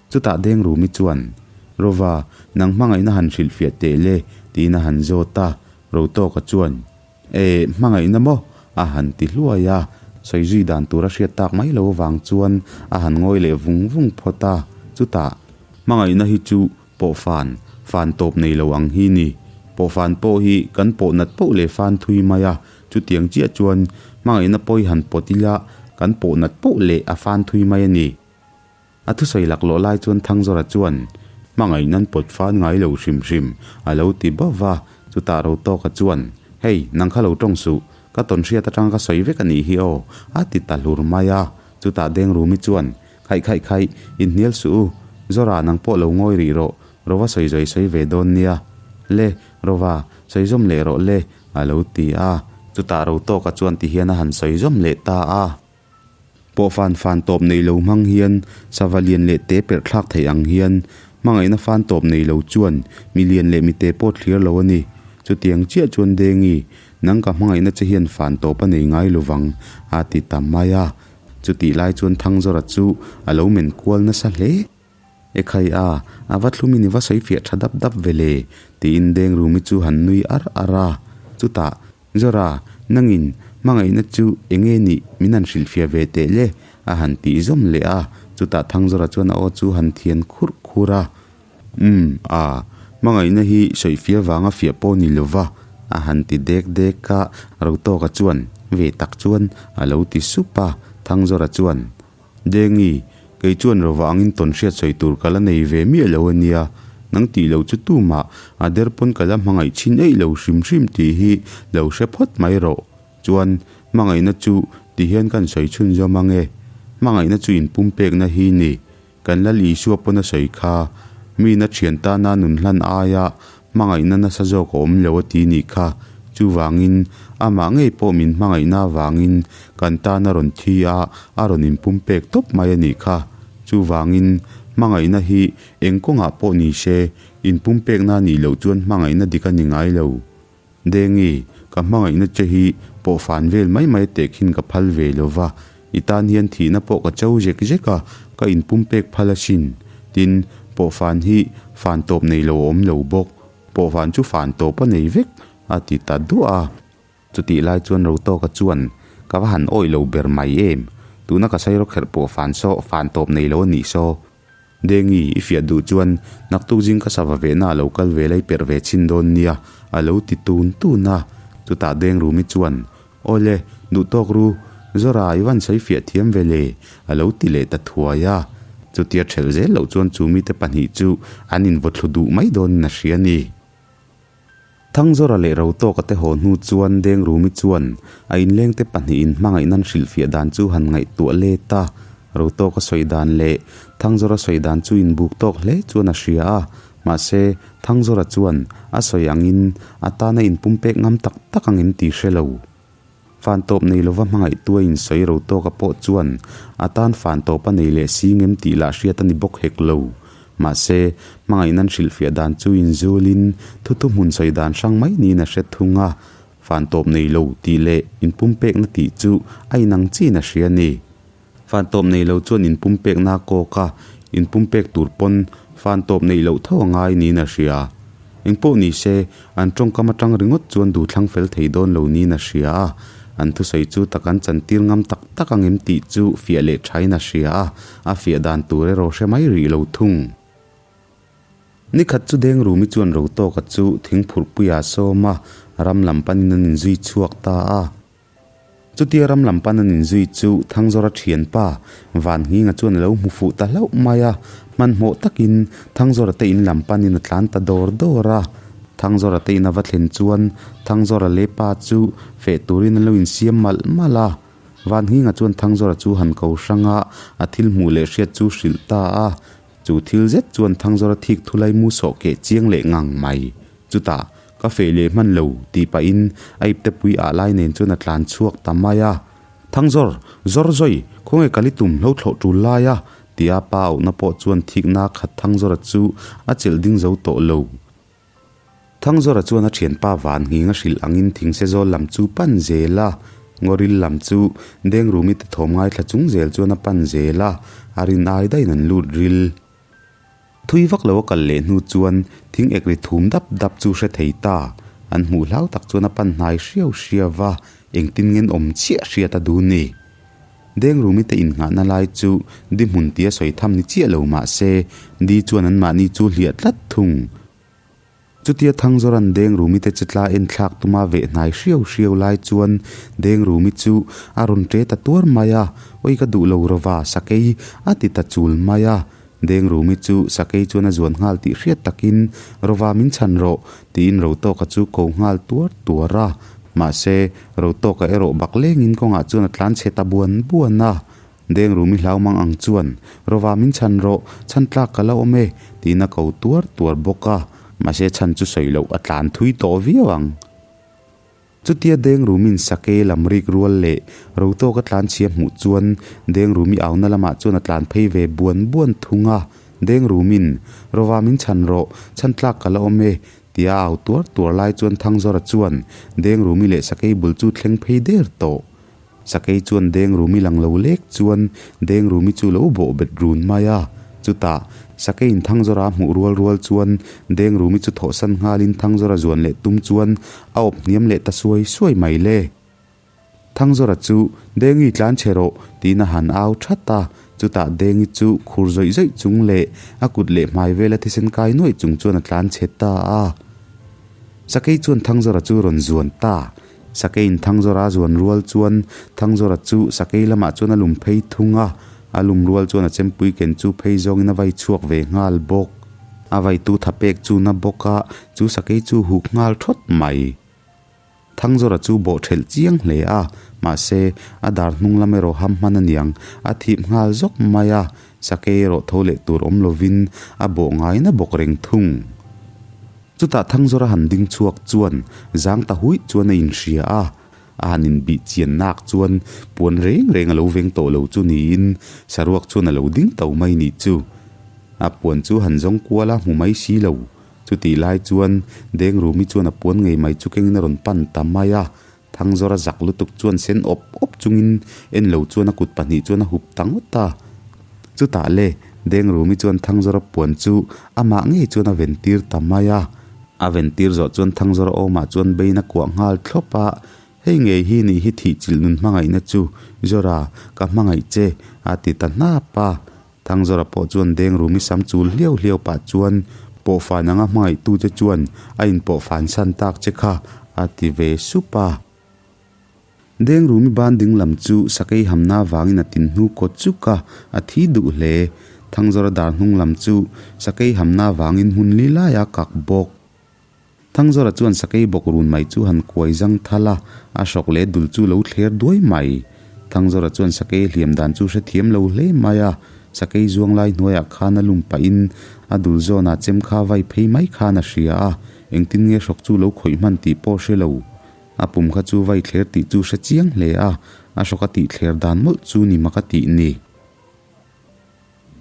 Chutah Dengrumi chuan, Rova, nang hmangaihna han hrilhfiah teh le, tiin a han zawt a. Rotawka chuan, E, hmangaihna maw? a han ti hluai a, sawi zui dan tur a hriat tak mai lo avang chuan a han ngawi leh vung vung phawt a. Chutah, Hmangaihna hi chu pawhfan, fan tawp nei lo ang hi ni. Pawhfan pawh hi kan pawh nat poh leh fan thui mai a, chutiang chiah chuan hmangaihna pawh hi han pawt ila kan pawh nat poh leh a fan thui mai a ni. A thusawi laklawh lai chuan Thangzawra chuan, Hmangaih nan pawt fan ngai lo hrim hrim, a lo ti bauh va. Chutah Rotawka chuan, Hei, nang kha lo tawng suh, ka tawn hriat atanga ka sawi vek a nih hi aw, a ti ta hlur mai a. Chutah Dengrumi chuan, Khaih khaih khaih, inhnial suh u, Zawra nang pawh lo ngawi rih rawh, Rova sawi zawi sawi ve dawn nia. Le, Rova, sawi zawm leh rawh le, a lo ti a. Chutah Rotawka chuan tihian a han sawi zawm leh ta a. Pawh fan fan tawp nei lo hmang hian sava lian leh te perh thlak theih ang hian hmangaihna fan tawp nei lo chuan mi lian leh mi te pawh thlir lo a ni. Chutiang chiah chuan Dengi, nang ka hmangaihna che hian fan tawp a nei ngai lo vang, a ti ta mai a. Chutih lai chuan Thangzawra chu a lo men kual nasa hle. Ekhai a, a va thlumin i va sawi fiah tha dap dap ve le, tiin Dengrumi chu han nui ar ar a. Chutah, Zora, nangin hmangaihna chu eng nge nih min han hrilhfiah ve teh le, a han tih zawm leh a. Chutah Thangzawra chuan a aw chu han thian khurh khurh a. Umm, a, hmangaihna hi sawifiah vanga fiah pawh ni lova, a han ti dek dek a. Rotawka chuan, Ve tak chuan, a lo ti sup a. Thangzawra chuan, Dengi, kei chuan rova angin tawn hriat sawi tur ka la nei ve miah lo a nia, nang tih lo chu tumah a der pawn ka la hmangaih chhin eih lo hrim hrim tih hi lo hre phawt mai rawh. Chuan, hmangaihna chu ti hian kan sawi chhun zawm ang e. Hmangaihna chu inpumpekna hi ni. Kan Lal Isua pawn a sawi kha, Mina thian tana nun hlan aia hmangaihna nasa zawk a awm lo a ti nih kha. Chuvangin, amah ngei pawh min hmangaihna avangin kan tan a rawn thi a, a rawn inpumpek tawp mai a nih kha. Chuvangin, hmangaihna hi eng kawngah pawh ni se, inpumpekna a nih loh chuan hmangaihna dik a ni ngai lo. Dengi, ka hmangaihna che hi pawh fan vel mai mai teh khin ka phal ve lo va, i tan hian thihna pawh ka cho zek zek a, ka inpumpek phal asin. Tin, pawh fan hi fan tawp nei lo a awm lo bawk, pawh fan chu fan tawp a nei vek, a ti ta duah a. Chutih lai chuan Rotawka chuan, Ka va han awih lo ber mai em, tuna ka sairo kherh pawh fan saw fan tawp nei lo a nih saw. Dengi, i fiah duh chuan naktuk zing ka sava vehna a lo kal ve lai perh ve chhin dawn nia, a lo ti tun tun a. Chutah Dengrumi chuan, Awle, duh tawk ru, Zora, i van sawi fiah thiam ve le, a lo ti leh ta thuai a. Chutia ṭhelh zel loh chuan chu mite pahnih chu an invawthlu duh mai dawnin a hria a ni. Thangzawra leh Rotawka te haw hnu chuan Dengrumi chuan a inlengte pahnihin hmangaih nan hrilhfiah dan chu han ngaihtuah let a. Rotawka sawi dan leh Thangzawra sawi dan chu inbuk tawk hle chuan a hria a. Mahse, Thangzawra chuan a sawi angin a tana inpumpek ngam tak tak angem tih hre lo. Fan tawp nei lova hmangaihtu a insawi Rotawka pawh chuan a tan fan tawp a nei leh si ngem tih lah hriat a ni bawk hek lo. Mahse, hmangaihna an hrilhfiah dan chu inzulin thu thuhmun sawi dan hrang mai niin a hre thung a, fan tawp nei lo tih leh inpumpekna tih chu a inang chiin a hria a ni. Fan tawp nei lo chuan inpumpekna a kawk a, inpumpek tur pawn fan tawp neih loh tho a ngai niin a hria. Engpawh ni se, an tawngkam atang ringawt chuan duhthlang fel thei dawn lo niin a hria a, an thusawi chu tak an chantir ngam tak tak ang em tih chu fiah leh thain a hria a, a fiah dan tur erawh hre mai rih lo thung. Ni khat chu Dengrumi chuan Rotawka chu thingphurhpuia sawm a, ram lam panin an inzui chhuak ta a. Chutia ram lam pan an inzui chu Thangzawra thianpa Vannghinga chuan a lo hmu fuh ta hlauh mai a, hmanhmawh takin Thangzawra te in lam panin a tlan ta dawr dawr a. Thangzawra te in a va thlen chuan Thangzawra leh pa chu feh turin an lo insiam malh malh a. Vannghinga chuan Thangzawra chu han ko hrang a, a thil hmuh leh hriat chu hrilh ta a. Chu thil zet chuan Thangzawra thik thulai mu sawh keh chiang leh ngang mai. Chutah, ka feh leh hman lo, tih pahin a ipte pui ah lai nen chuan a tlan chhuak ta mai a. Thangzawr, zawr zawi, khawnge kal i tum hlo thlawh tul lai a? tia pa auhna pawh chuan thikna khat Thangzawra chu a chelh ding zo tawh lo. Thangzawra chuan a thianpa van nghing a hrilh angin thingse zawl lam chu pan zel a, ngawril lam chu Dengrumi te thawm ngaithla chung zel chuan a pan zel a, a rin ai daihin an lut ril. Thui vak lo a kal leh hnu chuan thing ek ri thum dap dap chu hre thei ta. An hmuh hlau tak chuan a pan hnai hriau hriau va, engtin ngen awm chiah hriat a dun ni. Dengrumi te innghahna lai chu di hmun tia sawi tham ni chiah lo mah se, di chuan anmahni chu hliah tlat thung. Chutia Thangzawra'n Dengrumi te chetla en thlak tuma veh hnai hriau hriau lai chuan Dengrumi chu a rawn ṭe ta tuar mai a, Oi ka duh lo rawva, sakei a ti ta chul mai a. Dengrumi chu sakei chuan a zuan nghal tih hriat takin, Rawva min chhan rawh, tiin Rotawka chu ko nghal tuar tuar a. Mahse, Rotawka erawh bak lengin kawngah chuan a tlan chhe ta buan buan a. Dengrumi hlau mang ang chuan, Rova min chhan rawh, chhan tlak ka la awm e, tiin a ko tuar tuar bawk a. Mahse chhan chu sawi loh a tlan thui tawh viau ang. Chutia Dengrumi'n sake lam rik rual leh Rotawka tlan chhia hmuh chuan Dengrumi auna lamah chuan a tlan phei ve buan buan thung a. Dengrumi'n, Rova min chhan rawh, chhan tlak ka la awm e, tia a au tuar tuar lai chuan Thangzawra chuan Dengrumi leh sakei bul chu thleng phei der tawh. Sakei chuan Dengrumi lang lo lek chuan Dengrumi chu lo bawh bet run mai a. Chutah, Sakeiin Thangzawra a hmuh rual rual chuan Dengrumi chu thawhsan nghalin Thangzawra zuan leh tum chuan a awp hniam leh ta suai suai mai le. Thangzawra chu, Dengi tlan chhe rawh, tiin a han au that a. Chutah Dengi chu khur zawih zawih chung leh a kut leh hmai vela thisen kai nuaih chung chuan a tlan chhe ta a. Sakei chuan Thangzawra chu rawn zuan ta. Sakeiin Thangzawra a zuan rual chuan Thangzawra chu sakei lamah chuan a lum phei thung a, a lum rual chuan a chempui ken chu phei zawngin a vai chhuak ve nghal bawk. A vaitu tha pek chu na bawk a, chu sakei chu huk nghal thawt mai. Thangzawra chu bawh thelh chiang hle a, mahse a dar hnung lam erawh ham hman aniang, a thip nghal zawk mai a, sakei erawh tho leh tur awm lovin a bawh ngaina bawk reng thung. Chutah Thangzawra han ding chhuak chuan zang ta huih chuan a inhria a, a han inbih chian nak chuan puan reng reng a lo veng tawh lo chu niin saruak chuan a lo ding to mai nih chu. A puan chu han zawng kual a hmu mai si lo. Chutih lai chuan Dengrumi chuan a puan ngei mai chu kengin a rawn pan ta mai a, Thangzawra zak lutuk chuan sen awp awp chungin en lo chuan a kut pahnih chuan a hup ta ngawt a. Chutah le, Dengrumi chuan Thangzawra puan chu amah ngei chuan a ventir ta mai a. A ventir zawh chuan Thangzawra awmah chuan bein a kuah nghal thlawp a, Hei ngei hi nih hi thih chilh nun hmangaihna chu, Zawra, ka hmangaih che, a ti ta hnap a. Thangzawra pawh chuan Dengrumi sam chul hliau hliau pah chuan pawhfan anga hmangaihtu che chuan a inpawhfan san tak che kha a ti ve sup a. Dengrumi ban ding lam chu sakei hamna avangin a tin hnu kawt chuk a, a thi duh hle. Thangzawra dar hnung lam chu sakei hamna avangin hmun li laia kak bawk. Thangzawra chuan sakei bawk run mai chu han kuai zang thal a, a hrawk leh dul chu lo thler duai mai. Thangzawra chuan sakei hliam dan chu hrethiam lo hle mai a, sakei zuang lai hnuaiah khan a lum pahin a dul zawnah chem kha vai phei mai khan a hria a, engtin nge hrawk chu lo khawih hman tih pawh hre lo. A pum kha chu vai thler tih chu hre chiang hle a, a hrawk a tih thler dan mawlh chu ni mak a tih ni.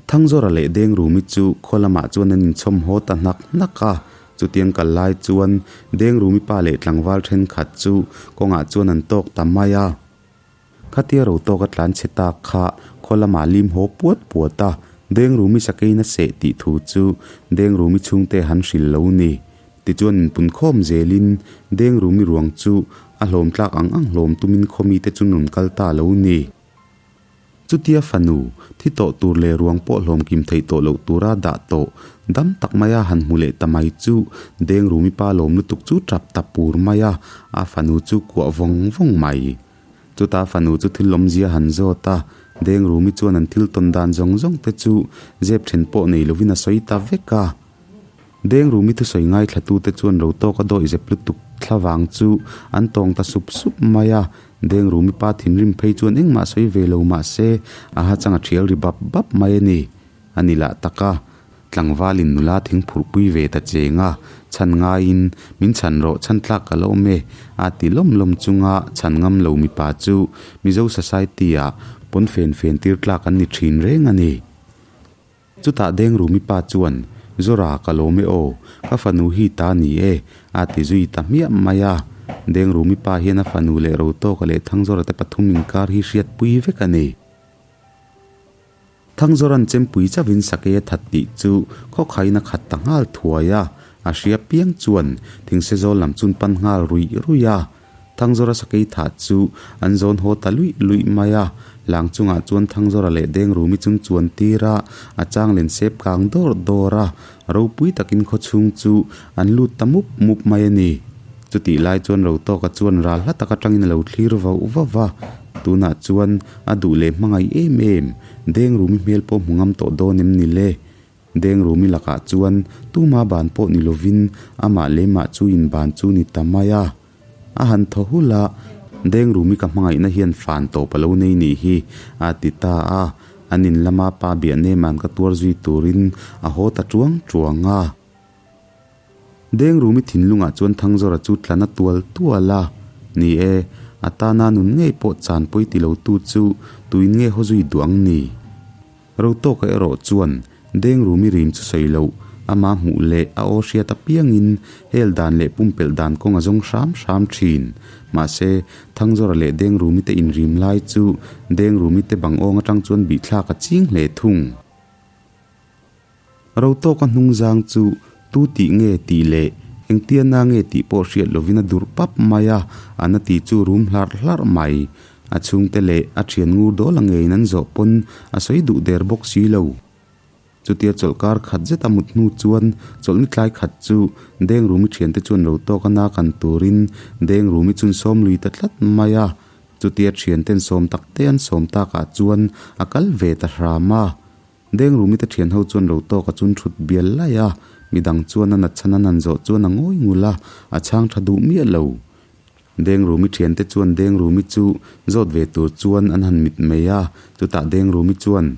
Thangzawra leh Dengrumi chu khaw lamah chuan an inchhawm haw ta hnak hnak a, chutiang kal lai chuan Dengrumi pa leh tlangval thenkhat chu kawngah chuan an tawk ta mai a. Khatia ro tawka tlan chhe tak kha khaw lamah lim haw puat puat a, Dengrumi sakeina seh tih thu chu Dengrumi chhungte han hrilh lo ni. Tichuan inpun khawm zelin Dengrumi ruang chu a hlawm tlak ang ang hlawm tumin khaw mite chu rawn kal ta lo ni. Chutia fanu, thi tawh tur leh ruang pawh hlawm kim theih tawh loh tura dah tawh, dam tak maia han hmu leh ta mai chu Dengrumi pa lawm lutuk chu tap ta pur mai a, a fanu chu kuah vawng vawng mai. Chuta fanu chu thil awmzia han zawt a, Dengrumi chuan an thil tawn dan zawng zawng te chu zep then pawh nei lovin a sawi ta vek a. Dengrumi thusawi ngaithlatute chuan ro tawka dawih zep lutuk thlavang chu an tawng ta sup sup mai a. Dengrumi pa thinrim phei chuan engmah sawi ve lo mah se a ha chang a thial ri bap bap mai a ni. A ni lah tak a, tlangvalin nula thing phurhpui ve ta cheng a, chhan ngaiin min chhan rawh chhan tlak ka la awm e a ti lawm lawm chunga chhan ngam lo mipa chu Mizo Society-ah pawnfen fen tir tlak an ni thin reng a ni. Chutah Dengrumi pa chuan, Zora, ka lawm e aw, ka fanu hi ta ni e, a ti zui ta hmiah mai a. Dengrumi pa hian a fanu leh Rotawka leh Thangzawra te pathum inkar hi hriatpui vek a ni. Thangzawra'n chempui chauhin sakei a that tih chu khawkhain a khat ta nghal thuai a, a hria piang chuan thingsezawl lam chun pan nghal ruih ruih a. Thangzawra sakei thah chu an zawn haw ta luih luih mai a, lang chungah chuan Thangzawra leh Dengrumi chung chuan tir a, a chang len sep kang dawr dawr a, ropui takin khaw chhung chu an lut ta mup mup mai a ni. Chutih lai chuan Rotawka chuan ral hla tak atangin a lo thlir vauh vauh a, tunah chuan a duh leh hmangaih em em, Dengrumi hmel pawh hmu ngam tawh dawn em ni le? Dengrumi lakah chuan tuma ban pawh ni lovin amah leh mah chu in ban chu ni ta mai a. A han thaw hulh a, Dengrumi ka hmangaihna hian fan tawp a lo nei nih hi, a ti ta a. An in lama pa biah nema'n ka tuar zui turin a haw ta tuang tuang a. Dengrumi thinlungah chuan Thangzawra chu tlan a tual tual a, Ni e, a tana nun ngei pawh chanpui ti lotu chu tuin nge haw zui duh ang ni? Rotawka erawh chuan Dengrumi rim chu sawi loh, ama hmuh leh a aw hriat apiangin hel dan leh pumpelh dan kawng a zawng hram hram thin. Mahse, Thangzawra leh Dengrumi te inrim lai chu Dengrumi te bang awng atang chuan bihthlak a ching hle thung. Rotawka hnungzang chu tu tih nge tih leh engtiana nge tih pawh hriat lovin a durh pap mai a, a na ti chu rum hlarh hlarh mai. A chhungte leh a thian ngur dawl a ngeiin an zawh pawn a sawi duh der bawk si lo. Chutia chawlhkar khat zet a mut hnu chuan chawlhni tlai khat chu Dengrumi thiante chuan lo tawk a na kan turin Dengrumi chun sawm lui ta tlat mai a. Chutia thianten sawm tak te an sawm takah chuan a kal ve ta hram a. Dengrumi te thian ho chuan lo tawk a chun thut bial laih a, midang chuan a natchhan an han zawh chuan a ngawi ngul a, a chhang tha duh miah lo. Dengrumi thiante chuan Dengrumi chu zawt ve tur chuan an han mit mai a, chutah Dengrumi chuan,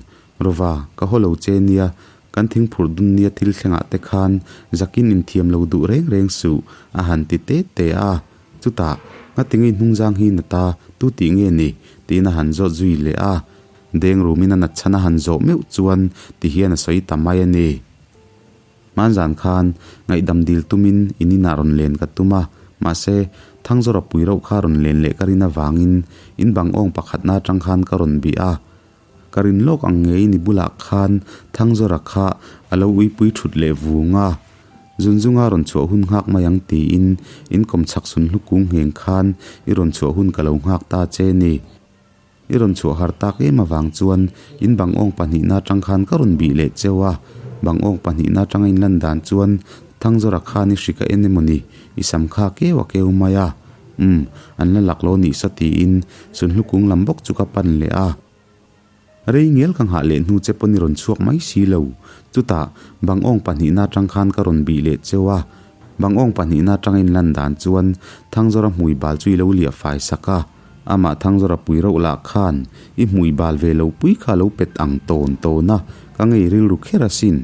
Rova, ka haw lo che nia, kan thingphurh dun nia thil thlengah te khan zakin inthiam lo duh reng reng suh, a han ti te te a. Chutah, Ngatinge hnungzang hi na ta, tu tih nge ni? tiin a han zawt zui leh a. Dengrumin a natchhan a han zawh meuh chuan ti hian a sawi ta mai a ni. Hmanzan khan ngaihdam dil tumin in inah rawn len ka tum a, mahse Thangzawra pui rauh kha rawn len leh ka rin avangin in bang awng pakhatna atang khan ka rawn bih a. Ka rin lawk ang ngei ni bulah khan Thangzawra kha a lo uipui thut leh vung a. Zunzunga rawn chhuah hun nghak mai ang tiin in kawmchhak sunhlu kung ngheng khan i rawn chhuah hun ka lo nghak ta che ni. I rawn chhuah har tak em avang chuan in bang awng pahnihna atang khan ka rawn bih leh cheu a, bang awng pahnihna atanga in lan dan chuan Thangzawra khan i hri ka en emaw ni, i sam kha keu a keu mai a. Umm, an la laklawh nih sa tiin sunhlu kung lam bawk chu ka pan leh a. Rei ngial ka nghah leh hnu che pawn i rawn chhuak mai si lo. Chutah, bangawng pahnihna atang khan ka rawn bih leh cheu a. Bangawng pahnihna atanga inlan dan chuan Thangzawra hmui bal chu i lo liah fai sak a. Amah Thangzawra pui rauh lah khan i hmui bal ve lo pui kha a lo pet ang tawn tawn a, ka ngei rilru kher asin.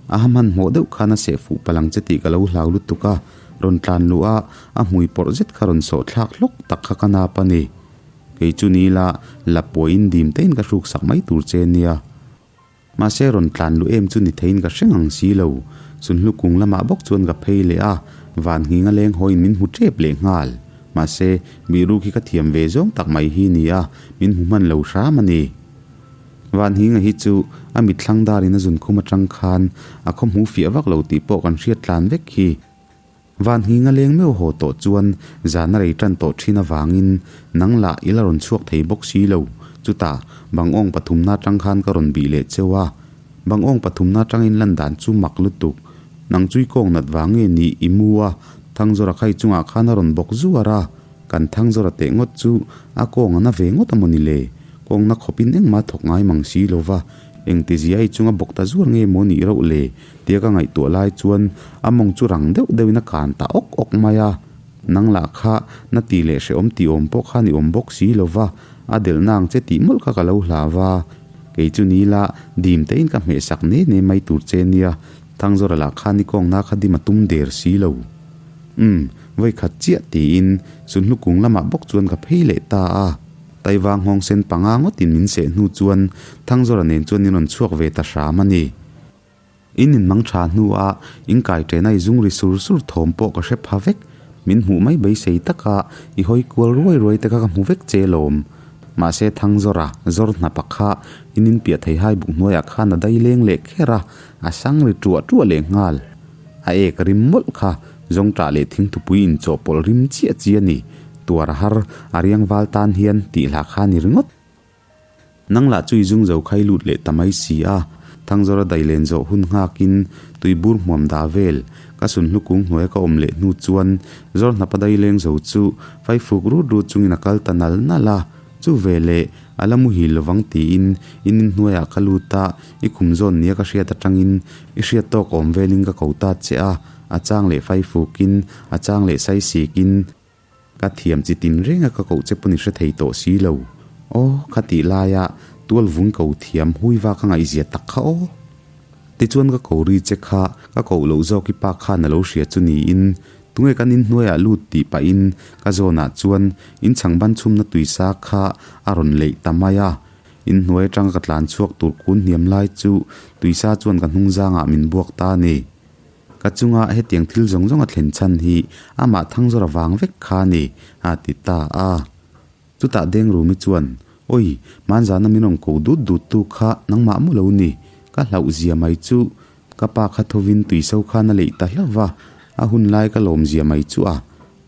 A ha hmanhmawh deuh khan a seh fuh palh ang che tih ka lo hlau lutuk a, rawn tlan luh a, a hmui pawrh zet kha rawn sawh thlak hlawk tak kha ka nap a ni. Kei chu ni ila, la puain dim tein ka hruk sak mai tur che nia. Mahse rawn tlan luh em chu ni theiin ka hre ngang si lo. Sunhlu kung lamah bawk chuan ka phei leh a, van nghinga leng hawiin min hmu tep leh nghal. Mahse, bihruk hi ka thiam ve zawng tak mai hi nia, min hmu hman lo hram a ni. Van Hinga hi chu a mitthlang darin a zun khum atang khan a khaw hmu fiah vak lo tih pawh kan hriat tlan vek hi. Van Hinga leng meuh haw tawh chuan zan a rei tan tawh thin avangin nang lah i la rawn chhuak thei bawk si lo. Chutah Bangawng pathumna atang khan ka rawn bih leh cheu a. Bangawng pathumna atangin lan dan chu mak lutuk. Nang chui kawng nat vang nge ni i mu a, Thangzawra khai chungah khan a rawn bawk zuar a. Kan Thangzawra teh ngawt chu a kawng a na ve ngawt a maw ni le? Kawng na khawpin engmah thawk ngai mang si lo va, engtizia ei chunga bawk ta zuar nge maw nih reuh le? tia ka ngaihtuah lai chuan a mawng chu rang deuh deuhin a kan ta awk awk mai a. Nang lah kha na ti leh hrehawm tih awm pawh khan i awm bawk si lo va, a delh nang che tih mawlh kha ka lo hlau va. Kei chu ni la, dim tein ka hmeh sak ne ne mai tur che nia, Thangzawra lah khan i kawngna kha dim a tum der si lo. Umm, vawi khat chiah tiin sunhlu kung lamah bawk chuan ka phei leh ta a. Taiva nghawng sen panga ngawtin min seh hnu chuan Thangzawra nen chuan in rawn chhuak ve ta hram a ni. In inmang tha hnua in kai tena i zung ri sur sur thawm pawh ka hre pha vek. Min hmuh mai beisei taka i hawi kual ruai ruai te kha ka hmu vek che lawm. Mahse Thangzawra zawr hnapa kha in inpiah thei hai buk hnuaiah khan a dai leng leh kher a, a sang ri tuah tuah leh nghal. A ek rim mawlh kha zawngṭah leh thingthupui inchawhpawlh rim chiah chi a ni. Tuar a har, a riang val tan hian tih hla kha a ni ringawt. Nang lah chu i zung zo khai lut leh ta mai si a, Thangzawra dailen zawh hun nghakin tuibur hmuam dah vel, ka sunhlu kung hnuaia ka awm leh hnu chuan zawr hnapa daileng zo chu faifuk rut rut chungin a kal ta nal nal a. Chu veleh a la muhil lovang tiin in inhnuaiah ka lut a, i khum zawn nia ka hriat atangin i hriat tawk awm velin ka ko ta che a, a chang leh faifukin, a chang leh saisikin ka thiam chi tin renga ka koh che pawn i hre thei tawh si lo. Aw, kha tih laia tual vung ko thiam hui va ka ngaihzia tak kha aw. Tichuan ka ko ri che kha ka koh loh zawk i pa khan a lo hria chu niin Tunge kan inhnuaiah lut tih pahin ka zawnah chuan inchhang ban chhumna tuisa kha a rawn leih ta mai a. Inhnuai atanga ka tlan chhuak tur kun hniam lai chu tuisa chuan ka hnung zangah min buak ta a ni. Ka chunga hetiang thil zawng zawng a thlen chhan hi amah Thangzawra vang vek kha a ni, a ti ta a. Chutah Dengrumi chuan, Awi, hmanzana min rawn ko dut dut tu kha nangmah maw lo ni? Ka hlauh zia mai chu ka pa kha thovin tuiso khan a leih ta hlauh va, a hun lai ka lawm zia mai chu a,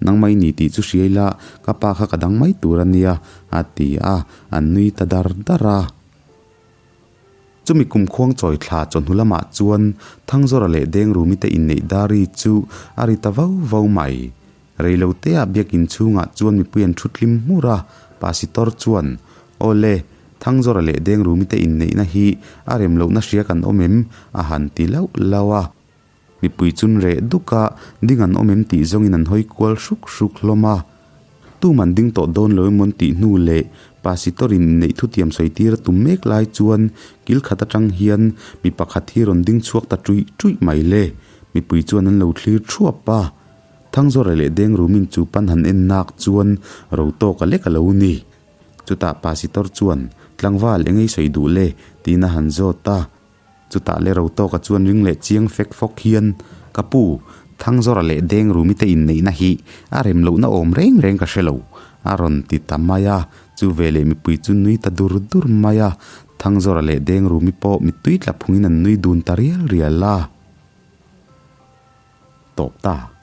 nangmah i ni tih chu hriai la, ka pa kha ka dang mai tur a nia, a ti a, an nui ta dar dar a. Chumi kum khuang chawi thla chawhnu lamah chuan Thangzawra leh Dengrumi te inneih dari chu a ri ta vau vau mai. Reiloteah biakin chhungah chuan mipui an thu tlim hmur a, Pasitor chuan, Aw le, Thangzawra leh Dengrumi te inneihna hi a rem lohna hria kan awm em? a han ti lauh lauh a. Mipui chun reh duk a, ding an awm em tih zawngin an hawi kual hruk hruk hlawm a. Tum an ding tawh dawn lo emawn tih hnu leh Pasitorin inneih thutiam sawi tir a tum mek lai chuan kil khat atang hian mi pakhat hi rawn ding chhuak ta tuih tuih mai le. Mipui chuan an lo thlir thuap a. Thangzawra leh Dengrumin chu pan han en nak chuan ro tawk a lek a lo ni. Chutah Pasitor chuan, Tlangval, eng ei sawi duh le? tiin a han zawt a. Chutah le ro tawka chuan ring leh chiang fek fawk hian, Ka pu, Thangzawra leh Dengrumi te inneihna hi a rem lohna awm reng reng ka hre lo, a rawn ti ta mai a. Chu veleh mipui chu nui ta dur dur mai a. Thangzawra leh Dengrumi pawh mittui tla phungin an nui dun ta rial rial a. Tawp ta.